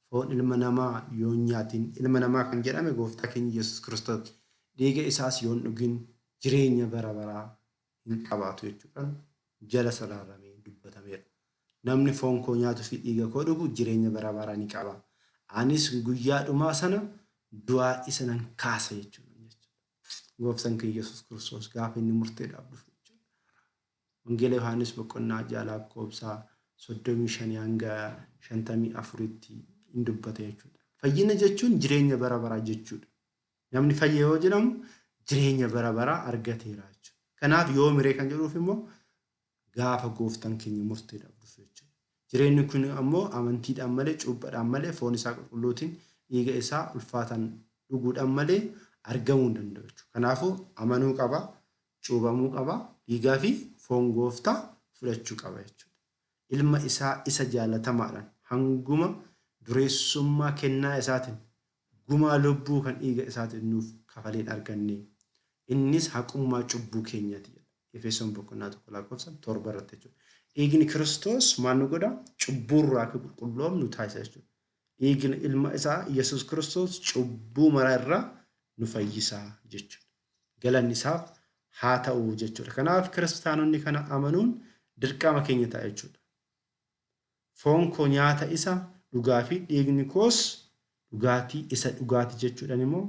foon ilma namaa yoo hin nyaatin, ilma namaa kan jedhame gooftaa keenya Yesuus Kiristoos, dhiiga isaas yoo hin dhugin jireenya bara baraa hin qabaatu jechuudhaan jala sararamee dubbatameera. Namni foon koo nyaatuu fi dhiiga koo dhugu jireenya bara baraa ni qaba. Anis guyyaa dhumaa sana Du'aa isa nan kaasa jechuudha. Gooftaan keenya Yesuus Kiristoos gaafa inni murteedhaaf dhufu jechuudha. Wangeela Yohaannis boqonnaa 6 lakkoofsa 35 hanga 54tti hin dubbata jechuudha. Fayyina jechuun jireenya bara baraa jechuudha. Namni fayye yoo jedhamu jireenya bara baraa argateera jechuudha. Kanaaf yoo miree kan jedhuuf immoo gaafa gooftaan keenya murteedhaaf dhufu jechuudha. Jireenyi kun ammoo amantiidhaan malee, cuuphaadhaan malee, foon isaa qulqulluutiin, dhiiga isaa ulfaataan dhuguudhaan malee argamuu hin danda'u jechuudha. Kanaafuu amanuu qaba, cuuphamuu qaba, dhiigaa fi foon gooftaa fudhachuu qaba jechuudha. Ilma isaa isa jaalatamaadhaan hanguma dureessummaa kennaa isaatiin gumaa lubbuu kan dhiiga isaatiin nuuf kafaleen arganne. Innis haqummaa cubbuu keenyaati jedha. Efesoon boqonnaa 1 lakkoofsa 7 irratti jechuudha. Dhiigni Kiristoos maal nu godha? Cubbuurraa akka qulqulloomnu taasisa jechuudha. Dhiigni ilma isaa Yesuus Kiristoos cubbuu mara irraa nu fayyisa jechuudha. Galanni isaaf haa ta'u jechuudha. Kanaaf kiristaanonni kana amanuun dirqama keenya ta'a jechuudha. Foon koo nyaata isa dhugaa fi dhiigni koos dhugaatii isa dhugaati jechuudhaan immoo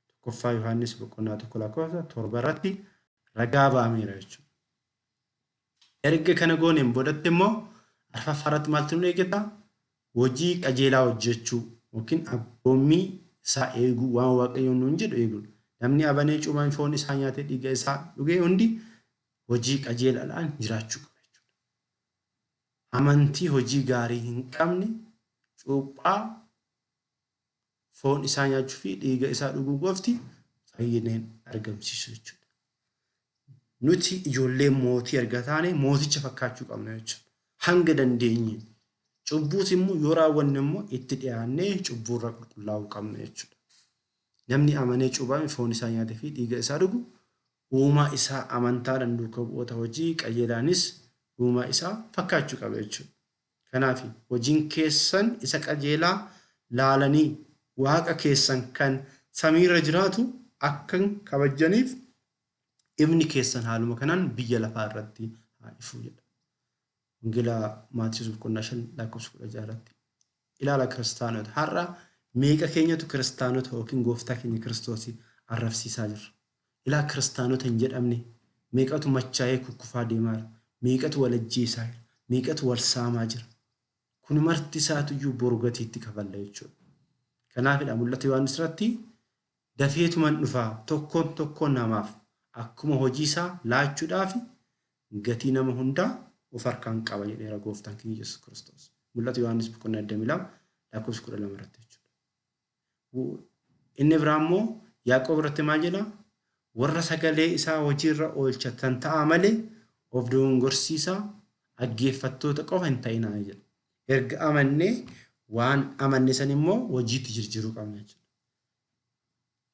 tokkoffaa Yohaannis boqonnaa 1 lakkoofsa 7 irratti ragaa ba'ameera jechuudha. Erga kana gooneen boodatti immoo arfaffaa irratti maaltu nu eeggata? Hojii qajeelaa hojjechuu yookiin abboommii isaa eeguu, waan Waaqayyoon nuun jedhu eeguudha. Namni amanee cuuphame foon isaa nyaatee dhiiga isaa dhugee hundi hojii qajeelaadhaan jiraachuu qaba jechuudha. Amantii hojii gaarii hin qabne cuuphaa foon isaa nyaachuu fi dhiiga isaa dhuguu qofti fayyina hin argamsiisu jechuudha. Nuti ijoollee mootii erga taane mooticha fakkaachuu qabna jechuudha. Hanga dandeenye. Cubbuus immoo yoo raawwanne immoo itti dhiyaannee cubbuurraa qulqullaa'uu qabna jechuudha. Namni amanee cuuphame foon isaa nyaatee fi dhiiga isaa dhugu uumaa isaa amantaadhaan duuka bu'oota hojii qajeelaanis uumaa isaa fakkaachuu qaba jechuudha. Kanaaf hojiin keessan isa qajeelaa laalanii Waaqa keessan kan samiirra jiraatu akka kabajjaniif ifni keessan haaluma kanaan biyya lafaa irratti haa ifu jedha. Wangeela Maatiyus boqonnaa 5 lakkoofsa 16 irratti. Ilaala kiristaanota har'a meeqa keenyatu kiristaanota yookiin gooftaa keenya Kiristoosii arrabsiisaa jirra. Ilaa kiristaanota hin jedhamne meeqatu machaa'ee kukkufaa deemaa jira. Meeqatu wal ajjeesaa jira. Meeqatu wal saamaa jira. Kun marti isaatuyyuu boru gatiitti kafalla jechuudha. Kanaafidha mul'ata Yohaannis irratti dafeetuman dhufa tokkoon tokkoon namaaf akkuma hojii isaa laachuudhaaf gatii nama hundaa of harkaan qaba jedheera gooftaan keenya Yesuus Kiristoos. Mul'ata Yohaannis boqonnaa 22 lakkoofsa 12 irratti jechuudha. Inni biraa immoo Yaaqoob irratti maal jedha? Warra sagalee isaa hojiirra oolchatan ta'aa malee of dogongorsiisaa dhaggeeffattoota qofa hin ta'inaa jedha. Erga amannee waan amanne san immoo hojiitti jijjiiruu qabna jechuudha.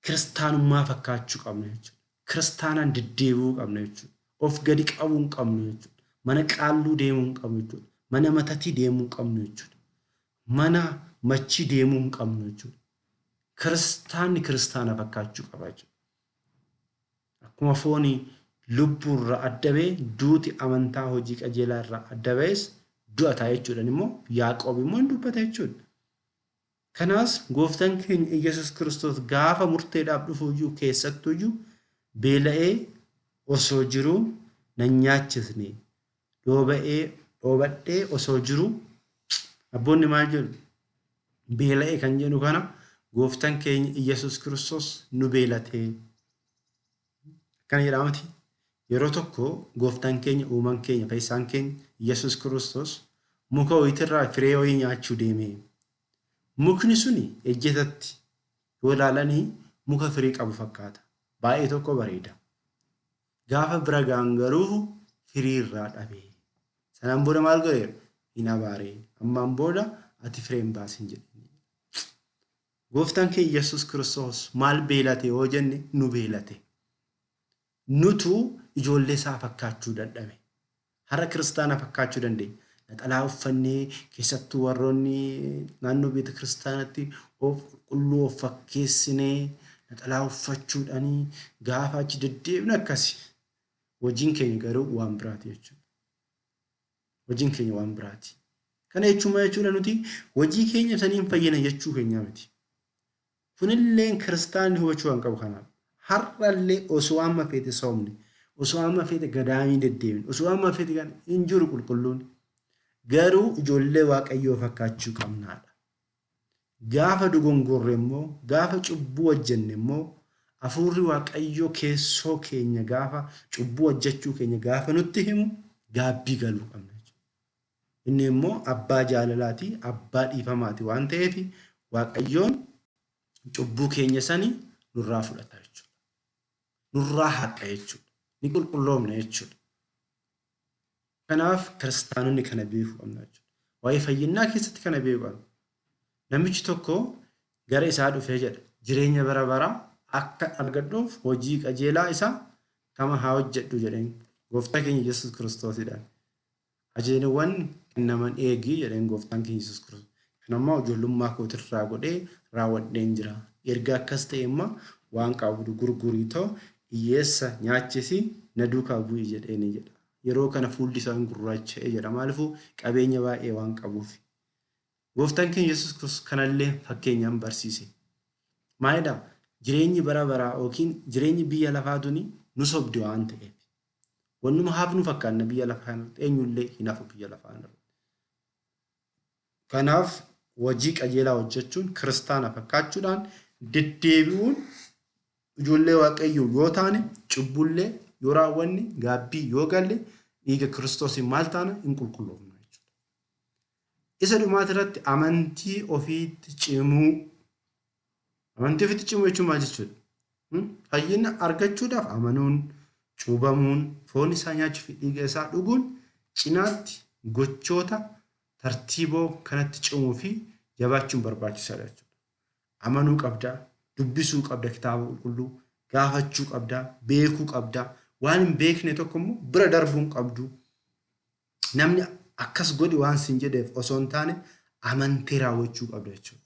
Kiristaanummaa fakkaachuu qabna jechuudha. Kiristaanaan deddeebi'uu qabna jechuudha. Of gadi qabuu hin qabnu jechuudha. Mana qaalluu deemuu hin qabnu jechuudha. Mana matatii deemuu hin qabnu jechuudha. Mana machii deemuu hin qabnu jechuudha. Kiristaanni kiristaana fakkaachuu qaba jechuudha. Akkuma fooni lubbuu irraa adda ba'e duuti amantaa hojii qajeelaa irraa adda ba'es du'a ta'a jechuudhaan immoo Yaaqoob immoo hin dubbata jechuudha. Kanaas gooftaan keenya Iyyasuus Kiristoos gaafa murteedhaaf dhufuyyuu keessattuyyuu beela'ee osoo jiruu nan nyaachisne dhooba'ee dhoobadhee osoo jiruu abboonni maal jedhu beela'ee kan jedhu kana gooftaan keenya Iyyasuus Kiristoos nu beelatee akkana jedhaa miti yeroo tokko gooftaan keenya uumaan keenya fayyisaan keenya Iyyasuus Kiristoos muka wayiitirraa firee wayii nyaachuu deeme. Mukni suni ejjetatti yoo ilaalanii muka firii qabu fakkaata. Baay'ee tokko bareeda. Gaafa bira ga'an garuu firii irraa dhabe. Sanaan booda maal godheera? Hin abaare. Ammaan booda ati firee hin baasin jedhe. Gooftaan keenya Yesuus Kiristoos maal beelate yoo jenne nu beelate. Nutu ijoollee isaa fakkaachuu dadhabe. Har'a kiristaana fakkaachuu dandeenya. Naxalaa uffannee keessattuu warroonni naannoo beeta kiristaanatti of qulqulluu of fakkeessinee naxalaa uffachuudhaanii gaafa achi deddeebinu akkasi. Hojiin keenya garuu waan biraati jechuudha. Hojiin keenya waan biraati. Kana jechuun maal jechuudha nuti hojii keenya saniin fayyina jechuu keenyaa miti. Kunillee kiristaanni hubachuu kan qabu kanaaf. Har'allee osoo amma feete soomne, osoo amma feete gadaamii deddeebine, osoo amma feete kan hin jiru qulqulluun. Garuu ijoollee Waaqayyoo fakkaachuu qabnaadha. Gaafa dogongorre immoo, gaafa cubbuu hojjenne immoo, hafuurri Waaqayyoo keessoo keenya gaafa cubbuu hojjechuu keenya gaafa nutti himu gaabbii galuu qabna jechuudha. Inni immoo abbaa jaalalaati, abbaa dhiifamaati waan ta'eef Waaqayyoon cubbuu keenya sani nurraa fudhata jechuudha. Nurraa haqa jechuudha. Ni qulqulloomna jechuudha. Kanaaf kiristaanonni kana beekuu qabna jechuudha. Waa'ee fayyinaa keessatti kana beekuu qabna. Namichi tokko gara isaa dhufee jedha. Jireenya bara baraa akka argadhuuf hojii qajeelaa isaa kama haa hojjedhu jedheen gooftaa keenya Yesuus Kiristoosidhaan. Ajajawwan kennaman eegi jedheen gooftaan keenya Yesuus Kiristoos. Kanammoo ijoollummaa kootirraa godhee raawwadheen jira. Erga akkas ta'e immoo waan qabdu gurgurii too hiyyeessa nyaachisi na duukaa bu'i jedheeni jedha. Yeroo kana fuulli isaa hin gurraacha'e jedha. Maaliifuu qabeenya baay'ee waan qabuuf. Gooftaan keenya Yesuus Kiristoos kanallee fakkeenyaan barsiise. Maalidha? Jireenyi bara baraa yookiin jireenyi biyya lafaa tuni nu sobdi waan ta'eef. Wannuma hafnu fakkaanna biyya lafaa kanarratti eenyullee hin hafu biyya lafaa kanarratti. Kanaaf hojii qajeelaa hojjechuun kiristaana fakkaachuudhaan deddeebi'uun ijoollee Waaqayyoo yoo taane cubbullee yoo raawwanne gaabbii yoo galle dhiiga Kiristoosiin maal taana hin qulqulloofna jechuudha. Isa dhumaati irratti amantii ofiitti cimuu. Amantii ofiitti cimuu jechuun maal jechuudha? Fayyina argachuudhaaf amanuun, cuubamuun, foon isaa nyaachuu fi dhiiga isaa dhuguun cinaatti gochoota tartiiboo kanatti cimuu fi jabaachuun barbaachisaadha jechuudha. Amanuu qabda, dubbisuu qabda kitaaba qulqulluu, gaafachuu qabda, beekuu qabda. Waan hin beekne tokko immoo bira darbuu hin qabdu. Namni akkas godhi waan sin jedheef osoo hin taane amantee raawwachuu qabda jechuudha.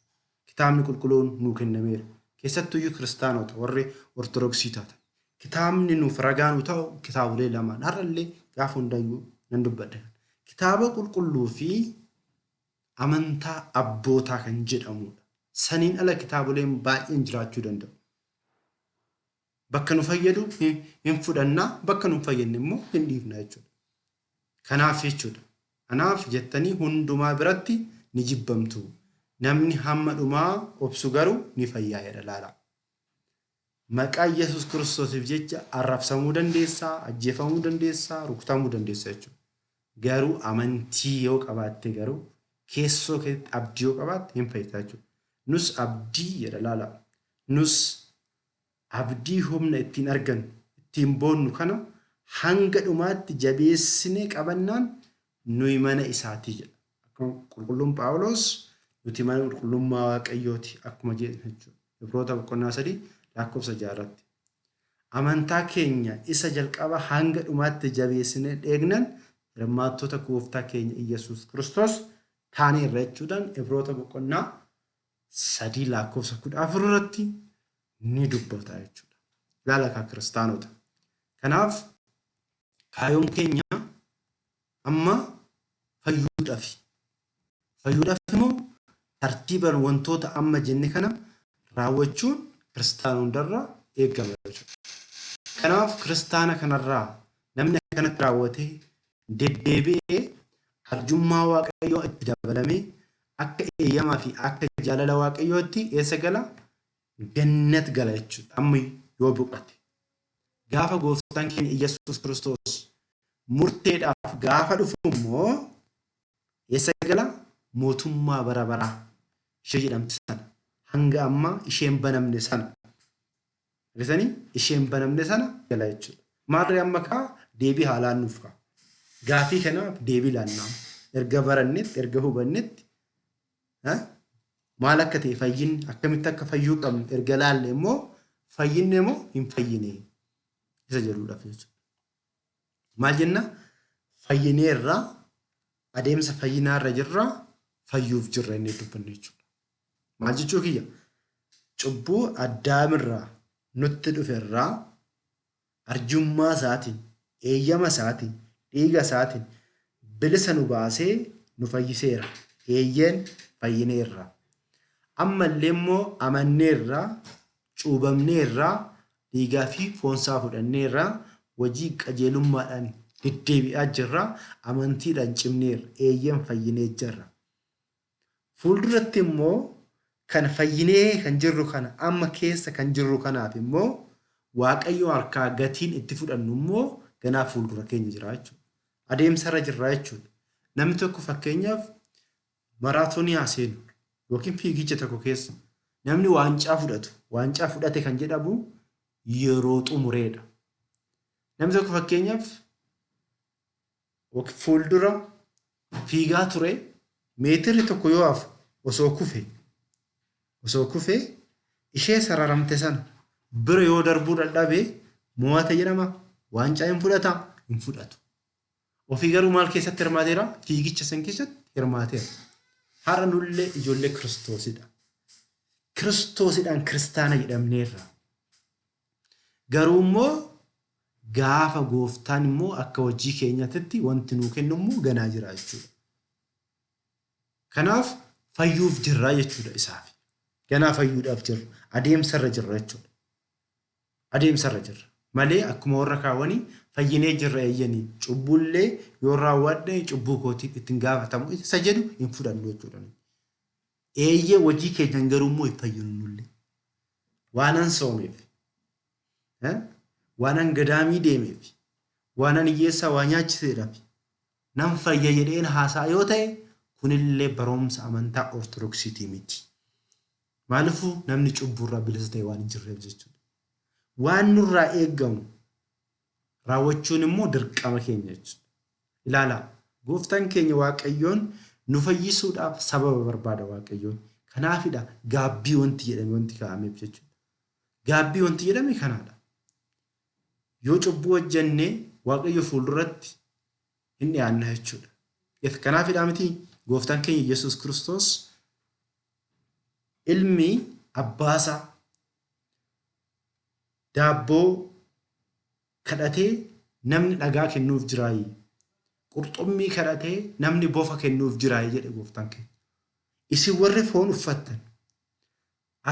Kitaabni qulqulluun nuu kennameera. Keessattuyyuu kiristaanota warri ortodoksii taatan. Kitaabni nuuf ragaa nu ta'u kitaabolee lamaan har'allee gaafa hundayyuu nan dubbadha. Kitaaba qulqulluu fi amantaa abbootaa kan jedhamudha. Saniin ala kitaaboleen baay'een jiraachuu danda'u. Bakka nu fayyadu hin fudhannaa, bakka nu hin fayyadne immoo hin dhiifna jechuudha. Kanaaf jechuudha. Kanaaf jettanii hundumaa biratti ni jibbamtu. Namni hamma dhumaa obsu garuu ni fayyaa jedha laala. Maqaa Yesuus Kiristoosiif jecha arrabsamuu dandeessaa, ajjeefamuu dandeessaa, rukutamuu dandeessa jechuudha. Garuu amantii yoo qabaatte garuu keessoo keetti abdii yoo qabaatte hin fayyita jechuudha. Nus abdii jedha laala. Nus abdii humna ittiin argannu, ittiin boonnu kana hanga dhumaatti jabeessinee qabannaan nuyi mana isaatii jedha. Akkuma qulqulluun Phaawulos nuti mana qulqullummaa Waaqayyooti akkuma jedhe jechuudha. Ibroota boqonnaa 3 lakkoofsa 6 irratti. Amantaa keenya isa jalqaba hanga dhumaatti jabeessinee dheegnan hirmaattota gooftaa keenya Iyyasuus Kiristoos taaneerra jechuudhaan Ibroota boqonnaa 3 lakkoofsa 14 irratti ni dubbata jechuudha. Ilaala kaa kiristaanota. Kanaaf kaayoon keenya amma fayyuudhafi. Fayyuudhaaf immoo tartiibaan wantoota amma jenne kana raawwachuun kiristaana hundarraa eegama jechuudha. Kanaaf kiristaana kanarraa namni akkanatti raawwatee deddeebi'ee arjummaa Waaqayyoo itti dabalamee akka eeyyamaa fi akka jaalala Waaqayyootti eessa gala? Gannat gala jechuudha. Amma yoo boqate. Gaafa gooftaan keenya Iyyasuus Kiristoos murteedhaaf gaafa dhufu immoo eessa gala? Mootummaa bara baraa ishee jedhamti sana. Hanga ammaa isheen banamne sana. Argitanii? Isheen banamne sana gala jechuudha. Maarree amma kaa deebii haa laannuuf kaa. Gaafii kanaaf deebii laannaa. Erga barannetti, erga hubannetti maal akka ta'e fayyinni akkamitti akka fayyuu qabnu erga laalle immoo fayyinne moo hin fayyine isa jedhuudhaaf jechuudha. Maal jenna? Fayyineerra adeemsa fayyinaarra jirra fayyuuf jirra inni dubbanne jechuudha. Maal jechuu kiyya? Cubbuu Addaamirraa nutti dhuferraa arjummaa isaatiin, eeyyama isaatiin, dhiiga isaatiin bilisa nu baasee nu fayyiseera. Eeyyeen fayyineerra. Ammallee immoo amanneerra, cuubamneerra, dhiigaa fi foonsaa fudhanneerra, hojii qajeelummaadhaan deddeebi'aa jirra, amantiidhaan cimneerra, eeyyeen fayyinee jirra. Fuulduratti immoo kan fayyinee kan jirru kana amma keessa kan jirru kanaaf immoo Waaqayyo harkaa gatiin itti fudhannu immoo ganaa fuuldura keenya jira jechuudha. Adeemsarra jirra jechuudha. Namni tokko fakkeenyaaf maraatoonii haa seenu yookiin fiigicha tokko keessa namni waancaa fudhatu waancaa fudhate kan jedhamu yeroo xumureedha. Namni tokko fakkeenyaaf fuuldura fiigaa ture meetirri tokko yoo hafu osoo kufe ishee sararamte sana bira yoo darbuu dadhabe mo'ate jedhama? Waancaa hin fudhata? Hin fudhatu. Ofii garuu maal keessatti hirmaateera? Fiigicha san keessatti hirmaateera. Har'a nullee ijoollee Kiristoosidha. Kiristoosidhaan kiristaana jedhamneerra. Garuu immoo gaafa gooftaan immoo akka hojii keenyaatti wanti nuu kennu immoo ganaa jira jechuudha. Kanaaf fayyuuf jirra jechuudha isaaf. Ganaa fayyuudhaaf jirra. Adeemsarra jirra jechuudha. Adeemsarra jirra. Malee akkuma warra kaawwanii fayyinee jirra eeyyanii cubbullee yoo raawwadhe cubbuu kootiif ittiin gaafatamu isa jedhu hin fudhannu jechuudha. Eeyyee, hojii keenyan garuu immoo hin fayyinu nullee. Waanan soomeef, waanan gadaamii deemeef, waanan hiyyeessaa waa nyaachiseedhaaf nan fayya jedheen haasaa yoo ta'e, kunillee barumsa amantaa Ortodoksiitii miti. Maaliifuu namni cubburraa bilisa ta'e waan hin jirreef jechuudha. Waan nurraa eeggamu raawwachuun immoo dirqama keenya jechuudha. Ilaalaa, gooftaan keenya Waaqayyoon nu fayyisuudhaaf sababa barbaada Waaqayyoon. Kanaafidha gaabbii wanti jedhame wanti kaa'ameef jechuudha. Gaabbii wanti jedhame kanaadha. Yoo cubbuu hojjennee Waaqayyo fuulduratti hin dhiyaanna jechuudha. Kanaafidha miti gooftaan keenya Yesuus Kiristoos ilmi abbaasaa daabboo kadhatee namni dhagaa kennuuf jiraayi? Qurxummii kadhatee namni bofa kennuuf jiraayi jedhe gooftaan keenya. Isin warri foon uffattan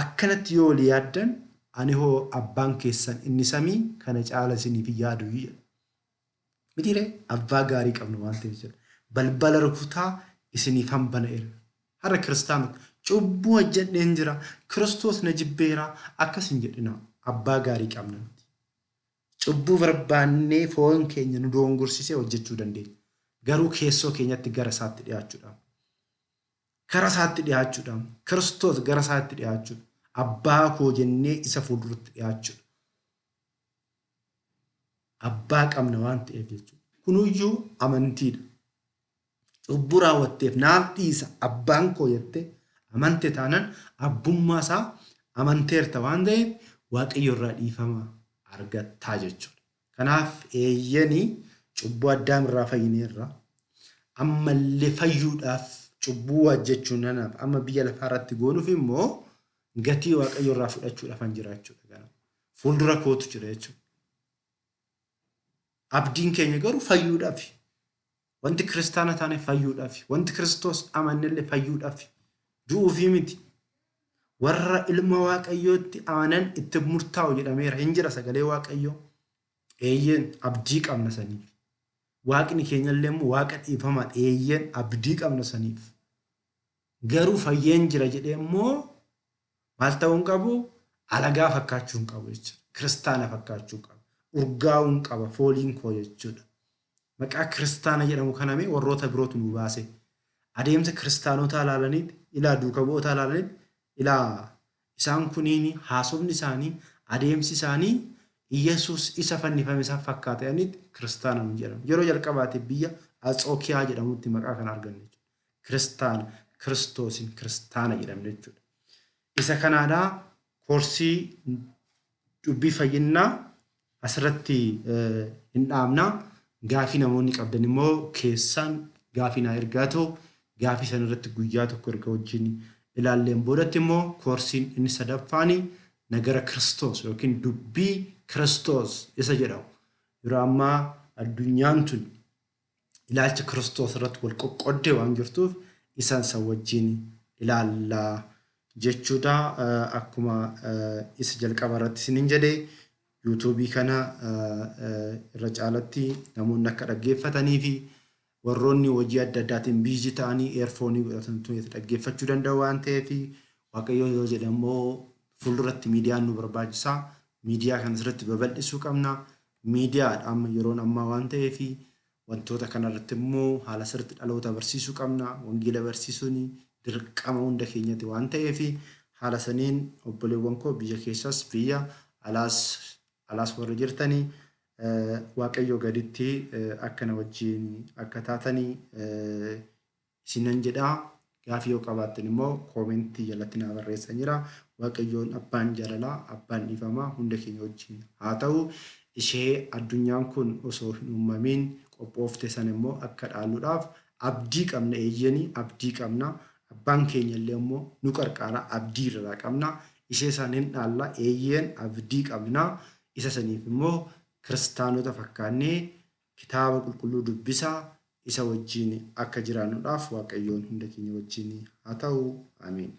akkanatti yoo walii yaaddan, ani hoo abbaan keessan inni samii kana caala isiniif yaadu jedha. Mitiiree, abbaa gaarii qabnu waan ta'eef jedha. Balbala rukutaa, isiniif hanbana'eera. Har'a kiristaanota cubbuu hojjedheen jira, Kiristoos na jibbeera akkas hin jedhina. Abbaa gaarii qabna nuti. Cubbuu barbaannee foon keenya nu doongorsisee hojjechuu dandeenya. Garuu keessoo keenyatti gara isaatti dhiyaachuudhaan. Gara isaatti dhiyaachuudhaan, Kiristoos gara isaatti dhiyaachuudha. Abbaa koo jennee isa fuulduratti dhiyaachuudha. Abbaa qabna waan ta'eef jechuudha. Kunuyyuu amantiidha. Cubbuu raawwatteef naaf dhiisa abbaan koo jettee amante taanaan, abbummaa isaa amanteerta waan ta'eef Waaqayyo irraa dhiifama argattaa jechuudha. Kanaaf eeyyanii, cubbuu Addaam irraa fayyineerra. Ammallee fayyuudhaaf cubbuu hojjechuun nanaaf amma biyya lafaa irratti goonuuf immoo gatii Waaqayyo irraa fudhachuudhaaf an jira jechuudha. Fuuldura kootu jira jechuudha. Abdiin keenya garuu fayyuudhaaf. Wanti kiristaana taane fayyuudhaaf. Wanti Kiristoos amannellee fayyuudhaaf. Du'uufii miti. Warra ilma Waaqayyootti amanan itti murtaa'u jedhameera. Hin jira sagalee Waaqayyoo. Eeyyeen, abdii qabna saniif. Waaqni keenyallee immoo Waaqa dhiifamaa. Eeyyeen, abdii qabna saniif. Garuu fayyeen jira jedhee immoo maal ta'uu hin qabu? Alagaa fakkaachuu hin qabu jechuudha. Kiristaana fakkaachuu qaba. Urgaa'uu hin qaba fooliin koo jechuudha. Maqaa kiristaana jedhamu kaname warroota birootu nu baase. Adeemsa kiristaanotaa ilaalaniiti, ilaa duuka bu'ootaa ilaalaniiti, ilaa isaan kuniin haasofni isaanii, adeemsi isaanii Iyyasuus isa fannifame isaan fakkaata jedhaniiti kiristaana nu jedhamu. Yeroo jalqabaatiif biyya Atsookiyaa jedhamutti maqaa kana arganne jechuudha. Kiristaana, Kiristoosiin kiristaana jedhamne jechuudha. Isa kanaadhaa koorsii dubbii fayyinnaa asirratti hin dhaabna. Gaafii namoonni qabdan immoo keessaan gaafii naa ergaatu, gaafii sana irratti guyyaa tokko erga wajjin ilaalleen boodatti immoo koorsiin inni sadaffaani nagara Kiristoos yookiin dubbii Kiristoos isa jedhamu. Yeroo ammaa addunyaan tun ilaalcha Kiristoos irratti wal qoqqoddee waan jirtuuf isaan san wajjin ilaallaa jechuudha. Akkuma isa jalqaba irratti isiniin jedhe, YouTubeii kana irra caalatti namoonni akka dhaggeeffatanii fi warroonni hojii adda addaatiin busy ta'anii earphoneii godhatantu dhaggeeffachuu danda'u waan ta'eef, Waaqayyo yoo jedhe immoo fuulduratti miidiyaan nu barbaachisa. Miidiyaa kana sirriitti babal'isuu qabna. Miidiyaadha amma yeroon ammaa waan ta'eef, wantoota kanarratti immoo haala sirriitti dhaloota barsiisuu qabna. Wangeela barsiisuun dirqama hunda keenyati waan ta'eef, haala saniin obboleewwan koo biyya keessas biyya alaas warra jirtanii, Waaqayyo gaditti akkana wajjin akka taatanii isinan jedhaa. Gaafii yoo qabaattan immoo commentii jalatti naa barreessan jira. Waaqayyoon abbaan jaalalaa, abbaan dhiifamaa hunda keenya wajjin haa ta'u. Ishee addunyaan kun osoo hin uumamiin qophoofte sana immoo akka dhaaluudhaaf abdii qabna, eeyyanii abdii qabna. Abbaan keenya illee immoo nu qarqaara, abdii irraa qabna. Ishee san hin dhaalla, eeyyeen abdii qabna. Isa saniif immoo kiristaanota fakkaannee kitaaba qulqulluu dubbisaa isa wajjin akka jiraannuudhaaf Waaqayyoon hunda keenya wajjin haa ta'u. Amiin.